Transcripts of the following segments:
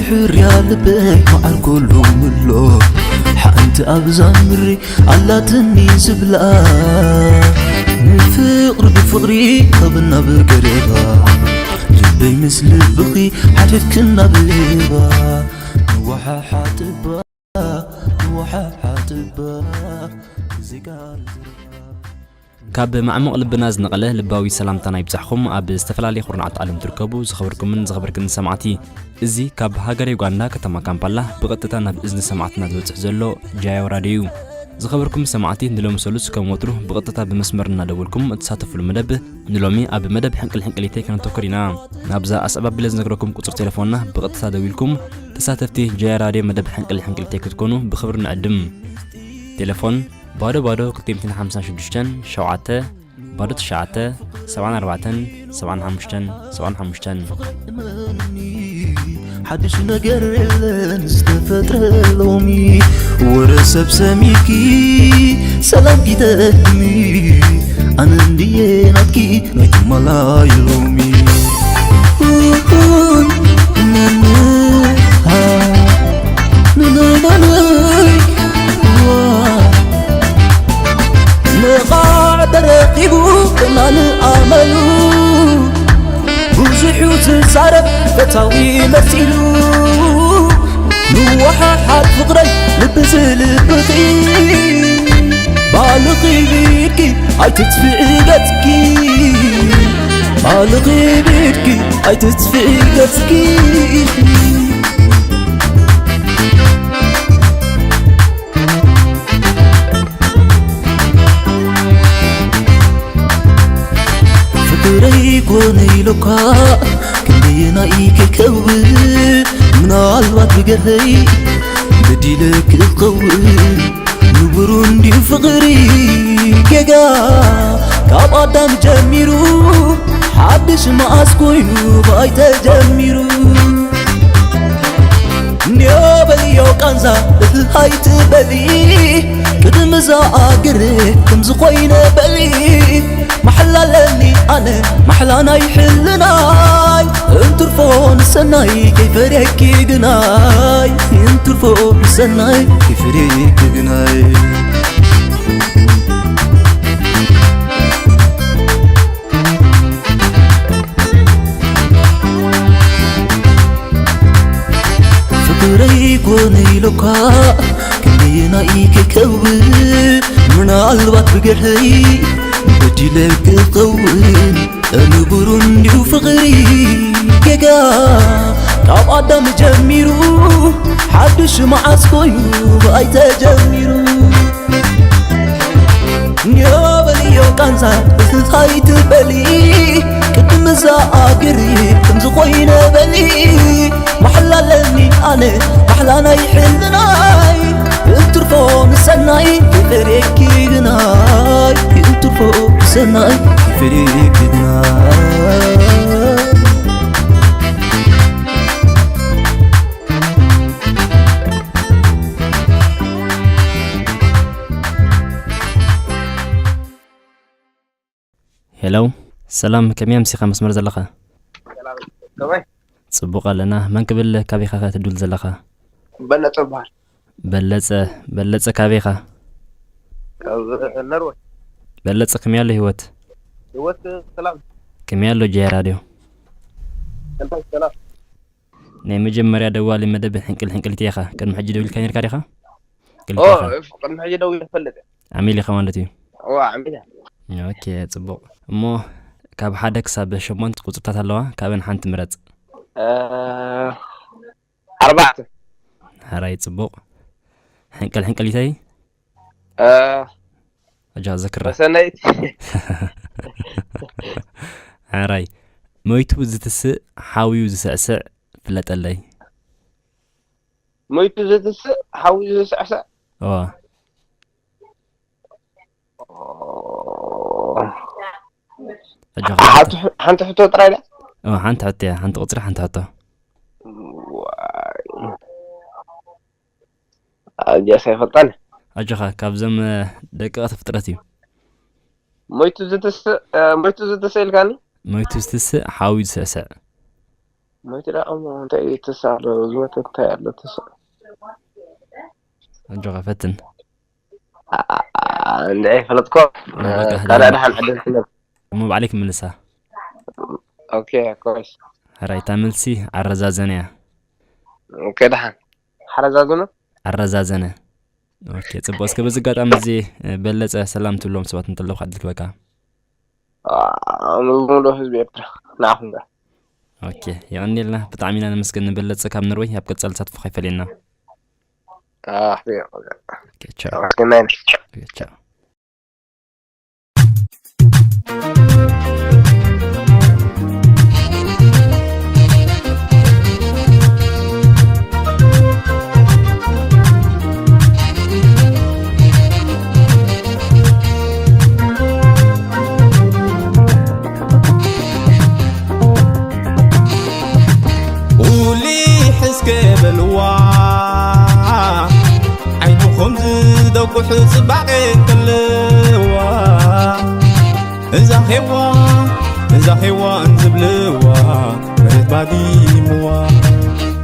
ሕርያ ልበይ መዓር ኩሉ ምሎ ሓንቲ ኣብዛ ምድሪ ኣላትኒ ዝብላ ንፍቕሪ ብፍቕሪ ኣብ ናብ ገረባ ልበይ ምስ ልብኺ ሓድፍክና ብሌባ ንወሓሓጥባ ንወሓሓጥባ ዜጋ ካብ ማዕሙቕ ልብና ዝነቐለ ልባዊ ሰላምታና ይብጻሕኹም። ኣብ ዝተፈላለየ ኩርናዓት ዓለም ትርከቡ ዝኸበርኩምን ዝኸበርክን ሰማዕቲ፣ እዚ ካብ ሃገረ ዩጋንዳ ከተማ ካምፓላ ብቐጥታ ናብ እዝኒ ሰማዕትና ዝበጽሕ ዘሎ ጃያው ራድዮ እዩ። ዝኸበርኩም ሰማዕቲ፣ ንሎሚ ሰሉስ ከም ወትሩ ብቐጥታ ብመስመር እናደወልኩም እትሳተፉሉ መደብ ንሎሚ ኣብ መደብ ሕንቅል ሕንቅሊተይ ከነተኩር ኢና። ናብዛ ኣስዕብ ኣቢለ ዝነግረኩም ቁጽሪ ቴሌፎንና ብቐጥታ ደዊልኩም ተሳተፍቲ ጃያ ራድዮ መደብ ሕንቅል ሕንቅሊተይ ክትኮኑ ብኽብሪ ንዕድም። ቴሌፎን ባዶ ባዶ ክልተ ሚእትን ሓምሳን ሽዱሽተን ሸውዓተ ባዶ ትሽዓተ ሰብዓን ኣርባዕተን ሰብዓን ሓሙሽተን ሰብዓን ሓሙሽተን። ሓድሽ ነገር የለን ዝተፈጥረ ሎሚ ወረ ሰብ ሰሚኪ ሰላም ኪተሚ ኣነ እንድየ ናትኪ ናይ ትማላይ ሎሚ ንቓዕ ተረኺቡ ቅናን ኣመሉ ብዙሕ እዩ ዝዛረብ ፈታዊ መሲሉ ንወሓሓት ፍቕረይ ልቢ ዝልብኺ ባልኺ ብኢድኪ ኣይትጥፍዒ ገጽኪ ባልኺ ብኢድኪ ኣይትጥፍዒ ገጽኪ ፍቅረይ ኮነ ኢሎካ ክንደየናይ ከይከውን ምናልባት ብገርሀይ በዲለ ክኸውን ንቡሩ እንዲዩ ፍቅሪ ጌጋ ካብ ኣዳም ጀሚሩ ሓድሽ መዓስ ኮይኑ ብኣይ ተጀሚሩ እንዮ በልዮ ቃንዛ እህ ኣይትበሊ ቅድሚ እዛ ኣግር ከምዚ ኮይነ በሊ ማሕላ ኣለኒ ኣነ ማሕላ ናይ ሕልናይ እንትርፎ ንሰናይ ከይፈርየኪ ግናይ እንትርፎ ንሰናይ ከይፈርየኪ ግናይ ፍቅረይ ኮነ ኢሎካ ክንደየናይ ክከውን ምናልባት ብገርሀይ በዲለ ክኸውን ንቡሩ እንዲዩ ፍቅሪ ጌጋ ካብ ኣዳም ጀሚሩ ሓድሽ መዓስ ኮይኑ ብኣይ ተጀሚሩ ኒዮ በልዮ ቃንዛ እትታይ ትበሊ ቅድም እዛ ኣግሪ ከምዚ ኮይነ በሊ ማሕላ ኣለኒ ኣነ ማሕላ ናይ ሕልናይ እንትርፎ ንሰናይ ይፈሬኪ ግናይ እንትርፎ ንሰናይ ይፈሬኪ ግናይ ሄሎ፣ ሰላም፣ ከመይ ኣምሲኻ መስመር ዘለኻ? ሰላም፣ ከመይ? ጽቡቕ ኣለና። መን ክብል ካበይ ኢኻ ትድውል ዘለኻ? በለጸ እበሃል። በለጸ፣ በለጸ ካበይ ኢኻ? ካብ ነርወይ። በለጸ ከመይ ኣሎ ህይወት? ህይወት ሰላም። ከመይ ኣሎ ጃያ ራድዮ? እንታይ ሰላም? ናይ መጀመርያ ደዋሊ መደብ ሕንቅል ሕንቅሊት ኢኻ። ቅድሚ ሕጂ ደዊልካ ነርካ ዲኻ? ኦ፣ ክልተ ኢኻ። ቅድሚ ሕጂ ደዊለ ይፈልጥ። ዓሚል ኢኻ ማለት እዩ። ኦ፣ ዓሚል እየ። ኦኬ፣ ጽቡቕ። እሞ ካብ ሓደ ክሳብ ሸሞንተ ቁጽርታት ኣለዋ፣ ካብአን ሓንቲ ምረጽ። እ፣ ኣርባዕተ። ሕራይ፣ ጽቡቕ። ሕንቅል ሕንቅሊተይ? እ፣ ኣጆኻ ዘክራ። መሰነይት። ሕራይ። ሞይቱ ዝትስእ፣ ሓውዩ ዝስዕስዕ፣ ፍለጠለይ። ሞይቱ ዝትስእ፣ ሓውዩ ዝስዕስዕ? እዋ። ኣጆኻ። ሓንቲ ሕ-፣ ሓንቲ ሕቶ ጥራይ ድያ? እዋ፣ ሓንቲ ሕቶ እያ። ሓንቲ ቁጽሪ፣ ሓንቲ ሕቶ። ዋይ። ኣጆኻ ኣይፈልጣን። ኣጆኻ፣ ካብዞም፣ እ፣ ደቀቕቲ ፍጥረት እዩ። ሞይቱ ዝትስእ፣ እ፣ ሞይቱ ዝትስእ ኢልካኒ? ሞይቱ ዝትስእ፣ ሓውዩ ዝስዕስዕ። ሞይቱ ደኣ እሞ እንታይ እዩ ተስፋ ኣሎ? ዝሞተ እንታይ ኣሎ ተስፋ? ኣጆኻ ፈትን። እንድዒ ፈለጥኮ በቃ፣ ካልእ ዳን- ደሓን ዕድል ክነብ እሞ ባዕለይ ክምልሳ። ኦኬ ኮይስ ሕራይ፣ እታ መልሲ ኣረዛዘነ እያ። ኦኬ ደሓን ሓረዛዝኑ ኣረዛዘነ። ኦኬ፣ ጽቡቕ። እስከ በዚ ኣጋጣሚ እዚ በለጸ ሰላም ትብሎም ሰባት እንተለዉ ዕድል ክበካ። ንሙሉእ ህዝቢ ኤርትራ ንዓኹም ጋር ኦኬ፣ የቐንየልና። ብጣዕሚ ኢና ነመስግን ንበለጸ ካብ ኖርወይ። ኣብ ቀጻሊ ተሳትፎ ከይፈለየና። ኣሕቢሩ ኦኬ፣ ቻው። ኣመስግናይና ኦኬ፣ ቻው። ቁሊሕ እስከ በልዋ ዓይንኹም ዝደኩሕ ጽባቐ ከለዋ እዛ ሄዋን እዛ ሄዋን ዝብልዋ መሬት ባዲምዋ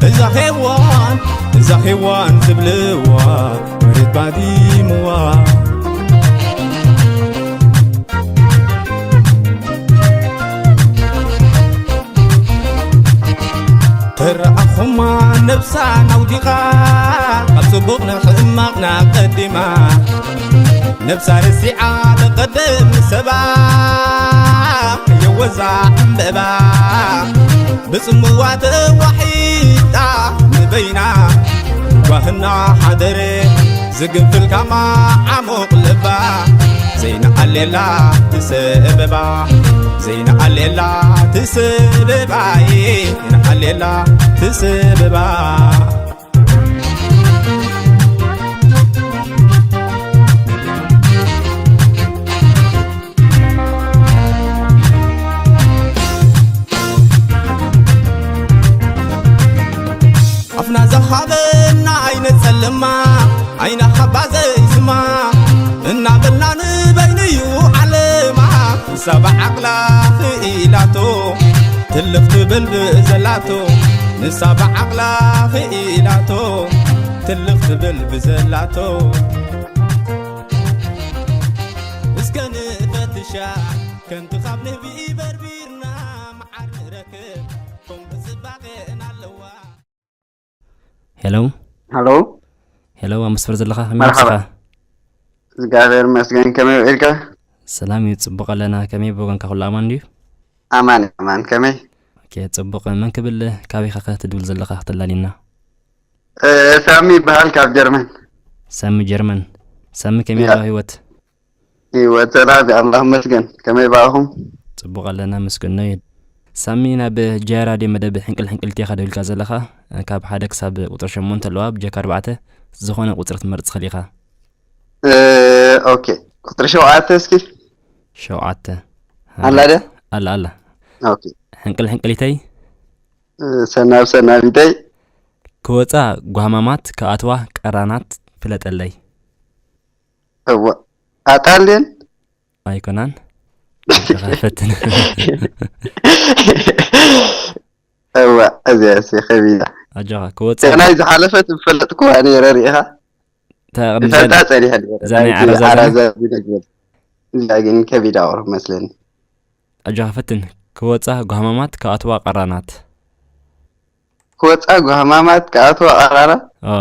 እዛ ሄዋን እዛ ሄዋን ዝብልዋ መሬት ባዲምዋ ተረኣኹማ ነብሳ ናውዲቓ ካብ ጽቡቕ ናብ ሕማቕና ቀዲማ ነብሳ ረሲዓ ተቐደም ሰባ የወዛ ዕምበባ ብጽምዋ ተዋሒጣ ንበይና ጓህና ሓደረ ዝግንፍል ካማ ዓሙቕ ልባ ዘይነኣሌላ ትስእብባ ዘይነኣሌላ ትስብባይ ነኣሌላ ትስብባ ኣፍና ዝሃበና ኣይነጸልማ ኣይና ሓባ ዘይስማ እናበልና ንበይንዩ ዓለማ ንሳ ብዓቕላ ክኢላቶ ትልኽ ትብል ብዘላቶ ንሳ ብዓቕላ ክኢላቶ ትልኽ ትብል ብዘላቶ እስከ ንፈትሻ ከምቲ ካብ ንህቢ በርቢርና መዓር ንረክብ ከምኡ ጽባቐን ኣለዋ ሄሎ ሃሎ ሄሎ፣ ኣብ መስመር ዘለኻ ከመይ መርሓባ። ነብስኻ? እግዚኣብሔር ይመስገን። ከመይ ውዒልካ? ሰላም እዩ፣ ጽቡቕ ኣለና። ከመይ ብወገንካ ኩሉ ኣማን ድዩ? ኣማን ኣማን። ከመይ? ኦኬ፣ ጽቡቕ። መን ክብል? ካበይ ኢኻ ከ ትድውል ዘለኻ? ክተላልየና። እ፣ ሳሚ ይበሃል ካብ ጀርመን። ሳሚ ጀርመን። ሳሚ ከመይ ያ። ኣሎ ህይወት? ህይወት ሰላም እዩ፣ ኣምላኽ ይመስገን። ከመይ ባእኹም? ጽቡቕ ኣለና፣ መስገኖ እዩ። ሳሚ፣ ናብ ጃይ ራድዮ መደብ ሕንቅል ሕንቅል ቴኻ ደው ኢልካ ዘለኻ፣ ካብ ሓደ ክሳብ ቁጽሪ ሸሞንተ ኣለዋ፣ ብጀካ ኣርባዕተ ዝኾነ ቁጽሪ ክትመርጽ ትኽእል ኢኻ። እ፣ ኦኬ። ቁጽሪ ሸውዓተ እስኪ። ሸውዓተ። ኣላ ድያ? ኣላ፣ ኣላ። ኦኬ። ሕንቅል ሕንቅሊተይ እ፣ ሰናብ ሰናቢተይ። ክወጻ ጓህማማት፣ ክኣትዋ ቀራናት ፍለጠለይ። እዋ። ኣጣል ድየን? ኣይኮናን። ፈትን። እዋ፣ እዚኣ እሲ ከቢዳ። ኣጆኻ፣ ክወጻ ናይ ዝሓለፈት ዝፈለጥኩዋ ነይረ ርኢኻ። ተ-፣ ዝፈልጣ ጸኒሐ ነይረ። እዛ ናይ ናይቲ ዓረዛ ዓራዛ ቢነግር። እዚኣ ግን ከቢዳ ቁሩብ መስለኒ። ኣጆኻ፣ ፈትን። ክወጻ ጓህማማት፣ ክኣትዋ ቀራናት። ክወጻ ጓህማማት፣ ክኣትዋ ቀራናት። እዋ።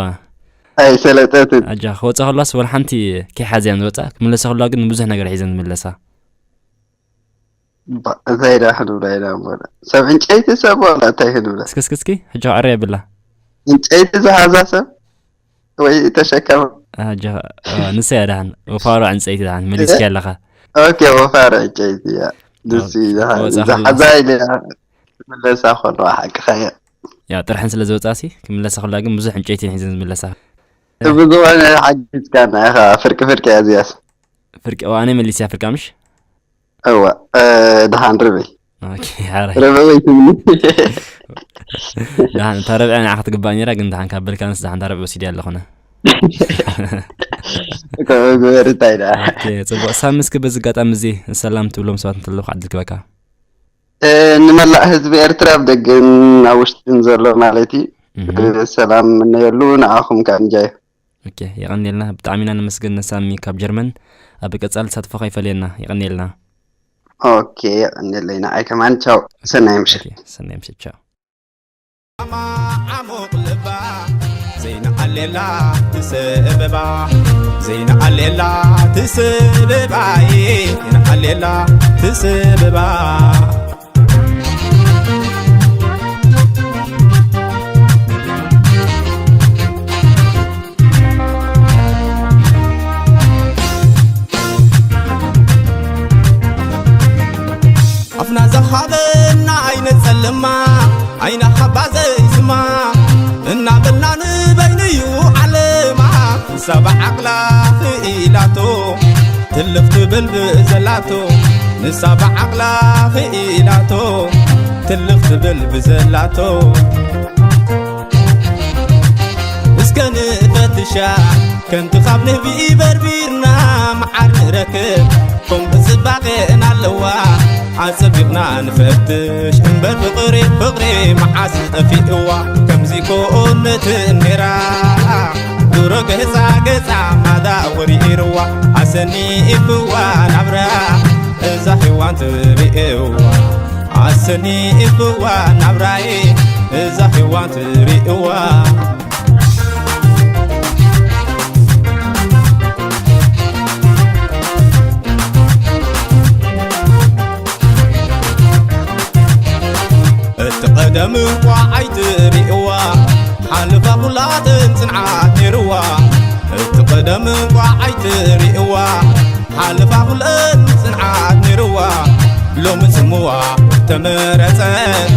ኣይሰለጠትን። ኣጆኻ፣ ክወጻ ከላስ ወላ ሓንቲ ከይሓዘ እየን ዝወጻ። ክምለሳ ከላ ግን ብዙሕ ነገር ሒዘን ዝምለሳ። ባ-፣ እንታይ ዳ ክንብላ ኢና እሞ? ሰብ ዕንጨይቲ ሰብ ዋላ እንታይ ክንብላ? እስኪ፣ እስኪ፣ እስኪ፣ ሕጂ ዕረ የብላ። ዕንጨይቲ ዝሓዛ ሰብ ወይ ተሸከመ። ኣጆኻ፣ እዋ፣ ንሳ እያ ደሓን። ወፋሮ ዕንጸይቲ ደሓን፣ መሊስኪ ኣለኻ። ኦኬ፣ ወፋሮ ዕንጨይቲ እያ። ንሱ እዩ ዝሓ-፣ ወጻ ዝሓዛ ከላስ። ኢለ መለሳ ከለዋ ሓቅኻ እያ። ያ፣ ጥርሐን ስለ ዝወጻሲ፣ ክምለሳ ከላ ግን ብዙሕ ዕንጨይቲ እየን ሒዘን ዝምለሳ። ብዝኾነ ሓጊዝካና ኢኻ፣ ፍርቂ ፍርቂ እያ እዚኣስ። ፍርቂ፣ እዋ፣ ኣነ መሊስያ ፍርቃ ምሽ? እዋ፣ እ፣ ደሓን ርበይ። ኦኬ፣ ሓራይ። ርበይ ትብሊ። ደሓን፣ እታ ረብዐ ንዓኻ ትግባእ ነይራ፣ ግን ደሓን ካብ በልካንስ ደሓን እታ ረብዐ ወሲድያ ኣለኹ ኣነ። ከምኡ ግበር እንታይ ደኣ። ኦኬ፣ ጽቡቕ። ሳሚ፣ እስኪ በዚ ኣጋጣሚ እዚ ሰላም ትብሎም ሰባት እንተለዉ ዕድል ክበካ። እ፣ ንመላእ ህዝቢ ኤርትራ ኣብ ደገን ኣብ ውሽጥን ዘሎ ማለት እዩ። እህ። እ፣ ሰላም እምነየሉ፣ ንዓኹም ከኣ እንጃዮ። ኦኬ፣ የቐንየልና። ብጣዕሚ ኢና ነመስግን ሳሚ ካብ ጀርመን። ኣብ ቀጻሊ ተሳትፎኻ ይፈልየና። የቐንየልና። ኦኬ፣ የቐንየለይ ንዓይ ከማን። ቻው። ሰናይ ምሽት። ኦኬ፣ ሰናይ ምሽት። ቻው። ዓሙቕ ልባ ዘይነኣሌላ ትስእብባ፣ ዘይነኣሌላ ትስእብባ፣ ዘይነኣሌላ ትስእብባ። ኣፍና ዝሃበና ኣይነጸልማ፣ ኣይነ ሓባ ዘይስማ፣ እናበልና ንበይንዩ ዓለማ። ንሳ ብዓቕላ ክኢላቶ፣ ትልኽ ትብል ብዘላቶ፣ ንሳ ብዓቕላ ክኢላቶ፣ ትልኽ ትብል ብዘላቶ። እስከ ንፈትሻ ከምቲ ካብ ንህቢ በርቢርና መዓር ንረክብ፣ ከምኡ ጽባቐን ኣለዋ። ኣጸቢቕና ንፈትሽ እምበር ፍቕሪ፣ ፍቕሪ መዓስ ጠፊእዋ። ከምዚ ኮነት ነይራ ድሮ ገጻ ገጻ ማዳ ወሪርዋ። ኣሰኒፍዋ ናብራ እዛ ሄዋን ትርእዋ። ኣሰኒፍዋ ናብራይ እዛ ሄዋን ትርእዋ። እቲ ቀደም እንቋዕ ኣይትርእዋ፣ ሓለፋ ኩላተን ጽንዓት ነይርዋ። እቲ ቀደም እንቋዕ ኣይትርእዋ፣ ሓለፋ ኩለን ጽንዓት ነይርዋ። ሎሚ ጽምዋ ተመረጸት፣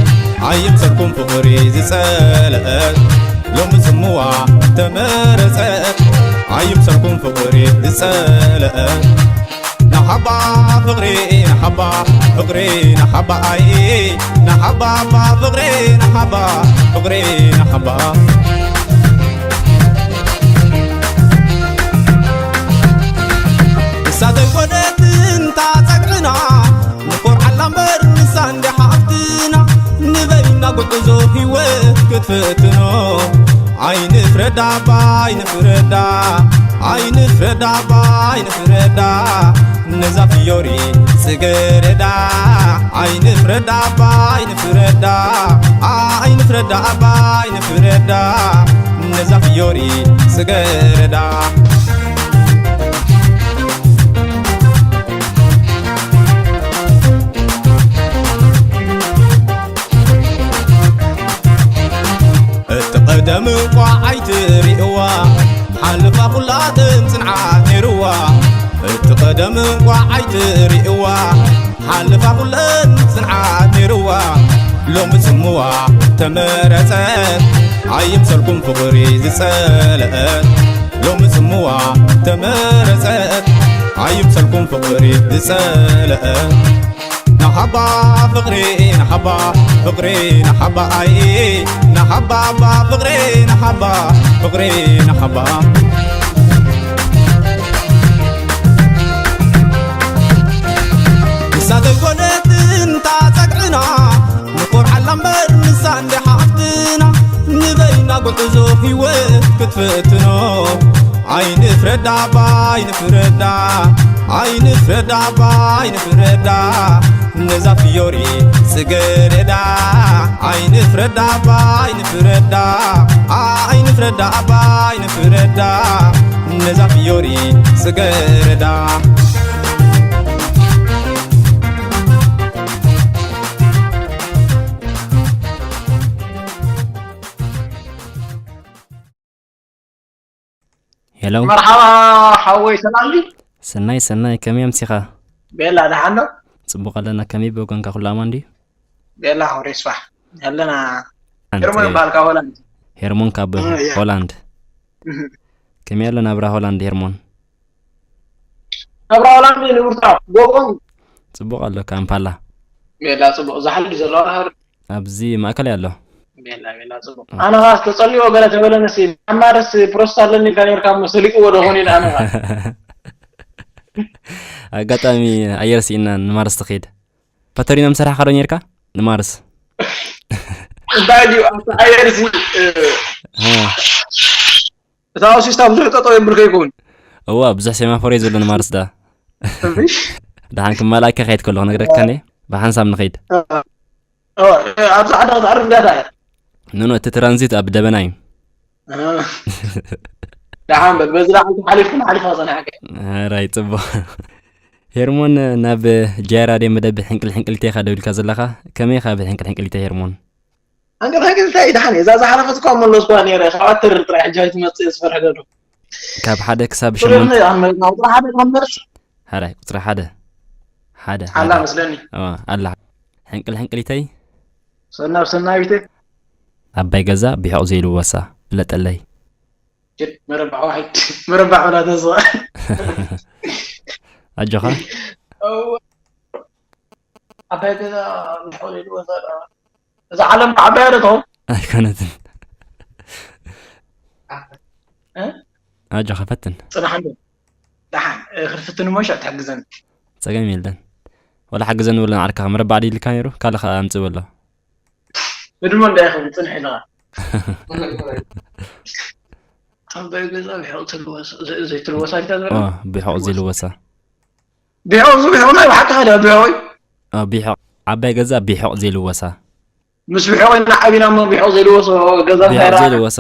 ኣይምሰልኩም ፍቕሪ ዝጸልአት። ሎሚ ጽምዋ ተመረጸት፣ ኣይምሰልኩም ፍቕሪ ዝጸልአት። ናሓባ ፍቕሪ ናሓባ፣ ፍቕሪ ናሓባ ኣይ፣ ናሓባ እባ ፍቕሪ ናሓባ፣ ፍቕሪ ናሓባ። ንሳ ዘይኮነት እንታ ጸግዕና፣ ንኾርዓላ እምበር ንሳ እንዲ ሓፍትና። ንበይና ጉዕዞ ህይወት ክትፍትኖ፣ ኣይንፍረዳ እባ ኣይንፍረዳ፣ ኣይንፍረዳ እባ ኣይንፍረዳ። ነዛ ፍዮሪ ጽገረዳ፣ ኣይንፍረዳ እባ ኣይንፍረዳ፣ ኣይንፍረዳ እባ ኣይንፍረዳ። ነዛ ፍዮሪ ጽገረዳ። እቲ ቀደም እኳ ኣይትርእዋ፣ ሓለፋ ኩላተን ጽንዓት ነይርዋ። እቲ ቀደም እኳ ኣይትርእዋ፣ ሓለፋ ኩለን ጽንዓት ነይርዋ። ሎሚ ጽምዋ ተመረጸት፣ ኣይምሰልኩም ፍቕሪ ዝጸልአት። ሎሚ ጽምዋ ተመረጸት፣ ኣይምሰልኩም ፍቕሪ ዝጸልአት። ናሓባ ፍቕሪ ናሓባ፣ ፍቕሪ ናሓባ ኣይ፣ ናሓባ እባ ፍቕሪ ናሓባ፣ ፍቕሪ ናሓባ። ንሳ ዘይኮነት እንታ ጸግዕና፣ ንኾርዓላ እምበር ንሳ እንዲ ሓፍትና። ንበይና ጉዕዞ ህይወት ክትፍትኖ፣ ኣይንፍረዳ እባ ኣይንፍረዳ፣ ኣይንፍረዳ እባ ኣይንፍረዳ። ነዛ ፍዮሪ ጽገረዳ፣ ኣይንፍረዳ እባ ኣይንፍረዳ፣ ኣይንፍረዳ እባ ኣይንፍረዳ። ነዛ ፍዮሪ ጽገረዳ። ሄሎ። መርሓባ ሓወይ፣ ሰላም ድዩ? ሰናይ፣ ሰናይ፣ ከመይ ኣምሲኻ? ቤላ፣ ደሓን ዶ? ጽቡቕ ኣለና። ከመይ ብወገንካ፣ ኩሉ ኣማን ድዩ? ቤላ፣ ሆሬ ስፋሕ ኣለና። ኣንቲ ሄርሞን እምበኣል ካብ ሆላንድ። ሄርሞን ካብ እ፣ ያ። ሆላንድ። እህ። ከመይ ኣሎ ናብራ ሆላንድ፣ ሄርሞን? ናብራ ሆላንድ ንቡር፣ ጽቡቕ። ጽቡቕ ኣሎ፣ ካምፓላ። ቤላ፣ ጽቡቕ። ዛሕሊ ድዩ ዘሎ? ኣብዚ ማእከል ኣሎ። ቤላ፣ ቤላ፣ ጽቡቕ። ኦኬ። ኣነ ኸኣ ተጸልዮ ገለ ተበለነሲ፣ ማርስ ፕሮስት ኣለኒ ኢልካ ኔርካ እሞ ሰሊጥዎ ዶ ኾን ኢለ ኣነ ኸኣ። ኣጋጣሚ ኣየር ስኢና ንማርስ ትኸይድ። ፓተሪኖ ምሰራሕካ ዶ ኔርካ? ንማርስ። እንታይ ድዩ ኣብቲ ኣየር እዚ? ሃ። እታ ሲስታ ብዙሕ ጠጠው የብል ከይከውን? እዋ፣ ብዙሕ ሴማፎር እዩ ዘሎ ንማርስ ዳ። እሺ። ደሓን ክመላእካ ከይድ ከሎ ክነግረካ እኔ። ብሓንሳብ ንኸይድ። ኣብዛ ዓዲ ክትዓርፍ እንዳታ እያ። ኖኖ፣ እቲ ትራንዚት ኣብ ደበና እዩ። ደሓን በል፣ በዚ ደሓን ሓሊፍኩም ሓሊፋ ጸናሕከ። ራይ፣ ጽቡቕ። ሄርሞን፣ ናብ ጃይ ራድዮ መደብ ሕንቅል ሕንቅሊተይ ኢኻ ደው ኢልካ ዘለኻ። ከመይ ኢኻ ብሕንቅል ሕንቅሊተይ ሄርሞን? ሕንቅል ሕንቅሊተይ ደሓን እየ። እዛ ዝሓለፈት እኳ መለስኳ ነይረ። ካብ ኣትር ጥራይ ሕጂ ኣይትመጽእ እየ ዝፈርሕ ዘሎ። ካብ ሓደ ክሳብ ቁጥሪ ሸሞንተ። ኣብ መ-፣ ቁጥሪ ሓደ ካብ መርስ ሓራይ፣ ቁጽሪ ሓደ። ሓደ፣ ኣላ ሓደ። መስለኒ። እዋ፣ ኣላ። ሕንቅል ሕንቅሊተይ። ሰናብ ሰናቢተ። ዓባይ ገዛ ብሕቕ ዘይልወሳ። ፍለጠለይ። ጅድ መረባዕ ዋሒድ። መረባዕ ወላ ተስፋ። ኣጆኻ። ዓባይ ገዛ ብሕቕ ዘይልወሳ። እዛ ዓለም ዓባይ ዶ ትኸውን? ኣይኮነትን። እ? ኣጆኻ ፈትን። ጽናሕ እንዶ። ደሓን፣ እ፣ ክትፍትን እሞ ሻዕ ትሕግዘኒ። ጸገም የለን። ወላ ሓግዘኒ ብሎ ንዓርካ መረባዕ ድዩ ኢልካ ነይሩ? ካልእ ኸኣ ኣምጽእ በሎ። ብድሞ እንዳይኸውን ጽንሕ ኢልኻ። ዓባይ ገዛ ብሕቕ ትልወሳ፣ ዘ-፣ ዘይትልወሳ ድታ ዝበላ? ኦ፣ ብሕቕ ዘይልወሳ። ብሕቕ፣ እዚ ብሕቕ ናይ ብሓቂ ሓደ ብሕቕ እዩ። ኦ፣ ብሕቕ። ዓባይ ገዛ ብሕቕ ዘይልወሳ። ምስ ብሕቕ ኢና ዓቢና እሞ ብሕቕ ዘይልወሶ ገዛ እንታይ ብሕቕ ረኣ? ዘይልወሳ።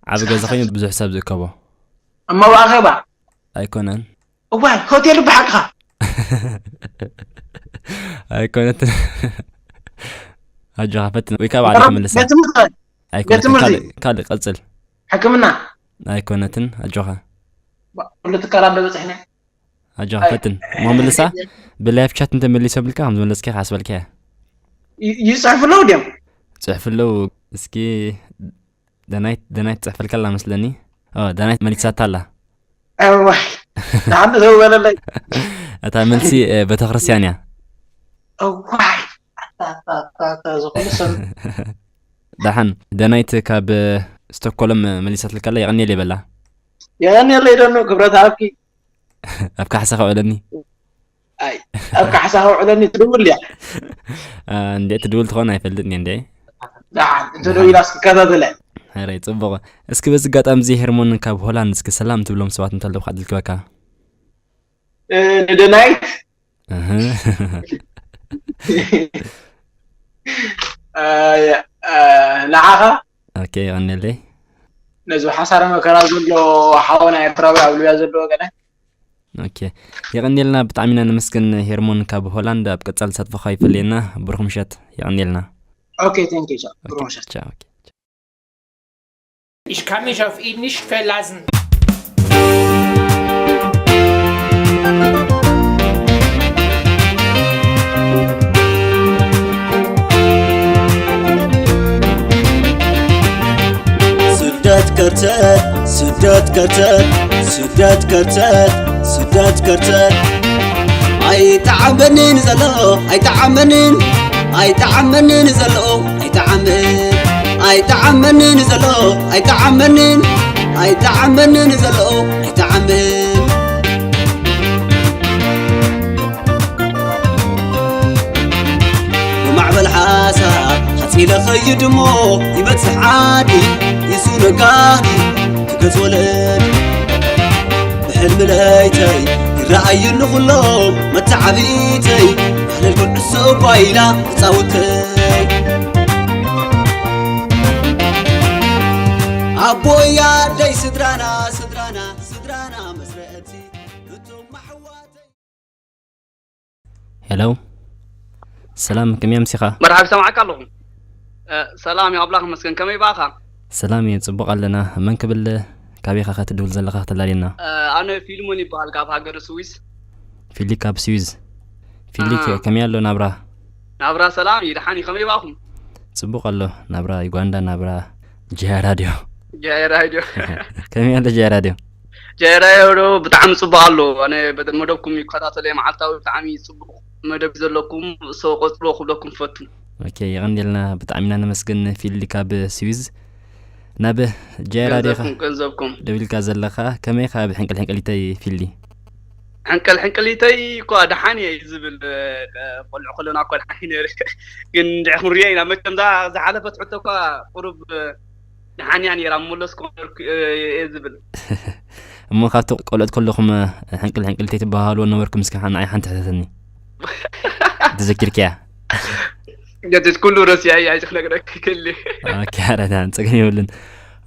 ዓቢ ገዛ ኮይኑ ብዙሕ ሰብ ዝእከቦ። እሞ ብኣኸባ? ኣይኮነን። እዋይ፣ ሆቴል ብሓቅኻ። ኣይኮነትን። ኣጆኻ ፈትን። ወይ ካብ ዓዲ ክምልሳ። ቤት ትምህርቲ፣ ቤት ኣይኮነትን። ትምህርቲ። ካልእ፣ ካልእ ቀጽል። ሕክምና። ኣይኮነትን። ኣጆኻ። ባ-፣ ኩሉ ትካላት ዶ በጺሕና? ኣጆኻ ኣይ። ፈትን። እሞ ምልሳ። ብላይፍ ቻት እንተመሊሶም ኢልካ ከም ዝመለስካ ይሓስበልካ እየ። ይ-፣ ይጽሕፉ ኣለዉ ድዮም? ጽሕፍለው። እስኪ ደናይት፣ ደናይት ትጽሕፈልካ ኣላ መስለኒ። ኦ፣ ደናይት መሊሳታ ኣላ። እዋይ፣ ደሓን ተዘውበለለይ። እታ መልሲ፣ እ፣ ቤተክርስትያን እያ። እዋይ፣ ኣታ፣ ኣታ፣ ኣታ፣ ኣታ፣ ዝኹሉ ሰብ። ደሓን፣ ደናይት ካብ፣ እ፣ ስቶክሆልም መሊሳትልካ ኣላ። የቐንየለይ በላ። የቐንየለይ ደኖ፣ ክብረት ሃብኪ። ኣብ ካሕሳ ከውዕለኒ። ኣይ፣ ኣብ ካሕሳ ከውዕለኒ ትድውል እያ። እ፣ እንዴ ትድውል ትኾን ኣይፈልጥን እየ እንዴ። ደሓን፣ እንተ ደው ኢላስ ክከታተለ። ሕራይ፣ ጽቡቕ። እስኪ በዚ ኣጋጣሚ እዚ ሄርሞን ካብ ሆላንድ እስኪ ሰላም ትብሎም ሰባት እንተለዉ ክዕድል ክበካ። እ፣ ንደናይት፣ እህ። እ፣ እ፣ ንዓኻ፣ ኦኬ፣ የቐንየለይ። ነዚ ሓሳረ መከራ ዘሎ ሓወና ኤርትራዊ ኣብ ሊብያ ዘሎ ወገነ። ኦኬ፣ የቐንየልና፣ ብጣዕሚ ኢና ነመስግን ሄርሞን ካብ ሆላንድ። ኣብ ቀጻሊ ተሳትፎኻ ይፈለየና። ብሩኽ ምሸት፣ የቐንየልና። ኦኬ፣ thank you፣ ቻው። ብሩኽ ምሸት። ቻው፣ ኦኬ። Ich kann mich auf ihn nicht verlassen. ስደት ከርተት፣ ስደት ከርተት፣ ስደት ከርተት፣ ስደት ከርተት። ኣይጠዓመንን ዘሎ፣ ኣይጠዓመንን፣ ኣይጠዓመንን ዘሎ፣ ኣይጠዓምን፣ ኣይጠዓመንን ዘሎ፣ ኣይጠዓመንን፣ ኣይጠዓመንን ዘሎ፣ ኣይጠዓምን። ብማዕበል ሓሳብ ሓጺለ ኸይድ እሞ ይበጽሕ ዓዲ፣ ይሱ ነጋዲ ክገጽ ወለድ። ብሕልሚ ለይተይ ይረኣዩ ንኹሎም መተዓቢተይ፣ ባህለል ኩዕሶ እኳ ኢላ ተጻውተይ። ኣቦይ ኣደይ ስድራና፣ ስድራና፣ ስድራና መስረእቲ፣ እቶም ኣሕዋተይ። ሄሎ፣ ሰላም፣ ከመይ ኣምሲኻ? መርሓብ፣ ይሰማዓካ ኣለኹ። እ፣ ሰላም እዩ፣ ኣምላኽ ይመስገን። ከመይ ባኻ? ሰላም እየ፣ ጽቡቕ ኣለና። መን ክብል፣ ካበይ ኢኻ ከ ትድውል ዘለኻ ከተላልየና? እ፣ ኣነ ፊልሞን ይበሃል፣ ካብ ሃገር ስዊስ። ፊሊ ካብ ስዊዝ። ፊሊ፣ ኣሃ። ከ-፣ ከመይ ኣሎ ናብራ? ናብራ ሰላም እዩ፣ ደሓን እዩ። ከመይ ባኹም? ጽቡቕ ኣሎ ናብራ ዩጋንዳ፣ ናብራ ጃያ ራድዮ። ጃያ ራድዮ። ከመይ ኣሎ ጃያ ራድዮ? ጃያ ራድዮ ብጣዕሚ ጽቡቕ ኣሎ። ኣነ በ-፣ መደብኩም ይከታተሎ እየ መዓልታዊ፣ ብጣዕሚ ጽቡቕ መደብ ዘለኩም፣ so ቀጽሎ ክብለኩም ፈቱ። ኦኬ፣ የቐንየልና፣ ብጣዕሚ ኢና ነመስግን ፊሊ ካብ ስዊዝ። ናብ ጃያ ራድዮ ኢኻ ገንዘብኩም፣ ገንዘብኩም። ደዊልካ ዘለኻ፣ ከመይ ኢኻ ብሕንቅል ሕንቅሊተይ ፊሊ? ሕንቅል ሕንቅሊተይ እኳ ደሓን እየ ዝብል። ቆልዑ ከለና እኳ ደሓን እዩ ነይሩ። ግን እንድዒ ክንሪኦ ኢና። መቸም እዛ ዝሓለፈት ሕቶ እኳ ቁሩብ ደሓን እያ ነይራ፣ ምመለስኩ ነበርኩ እየ ዝብል። እሞ ካብቲ ቆልዑት ከለኹም ሕንቅል ሕንቅሊተይ ትበሃሃልዎ ነበርኩም? እስኪ ንዓይ ሓንቲ ሕተተኒ። ተዘኪርክያ? ገድድ ኩሉ ረሲዐ እያ ክነግረክ ክል። ኦኬ፣ ኧረ ደሓን፣ ጸገም የብሉን።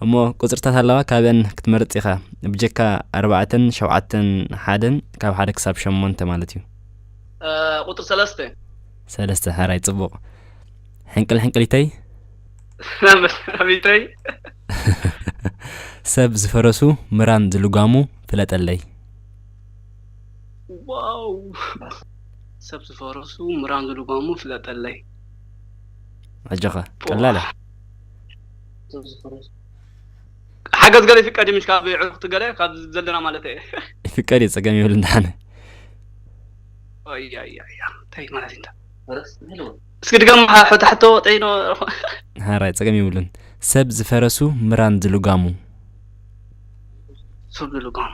እሞ ቁጽርታት ኣለዋ፣ ካብአን ክትመርጽ ኢኻ። ብጀካ ኣርባዕተን ሸውዓተን ሓደን ካብ ሓደ ክሳብ ሸሞንተ ማለት እዩ። ቁጥር ሰለስተ። ሰለስተ፣ ሕራይ፣ ጽቡቕ። ሕንቅል ሕንቅሊተይ ናቢተይ። ሰብ ዝፈረሱ ምራን ዝልጓሙ ፍለጠለይ። ዋው። ሰብ ዝፈረሱ ምራን ዝልጓሙ ፍለጠለይ። ኣጆኻ፣ ቀላል እያ። ሓገዝ ገለ ይፍቀድ እዩ፣ ምሽ ካብ ዕሩኽቲ ገለ ካብ ዘለና ማለት እየ። ይፍቀድ እዩ፣ ጸገም የብሉን። ደሓነ ኣያያያ፣ እንታይ ማለት እንታ? እስኪ ድገም፣ ሓ-፣ ሕቶ፣ ሕቶ ጠይኖ። ሓራይ፣ ጸገም የብሉን። ሰብ ዝፈረሱ ምራን ዝልጋሙ። ሰብ ዝልጋሙ።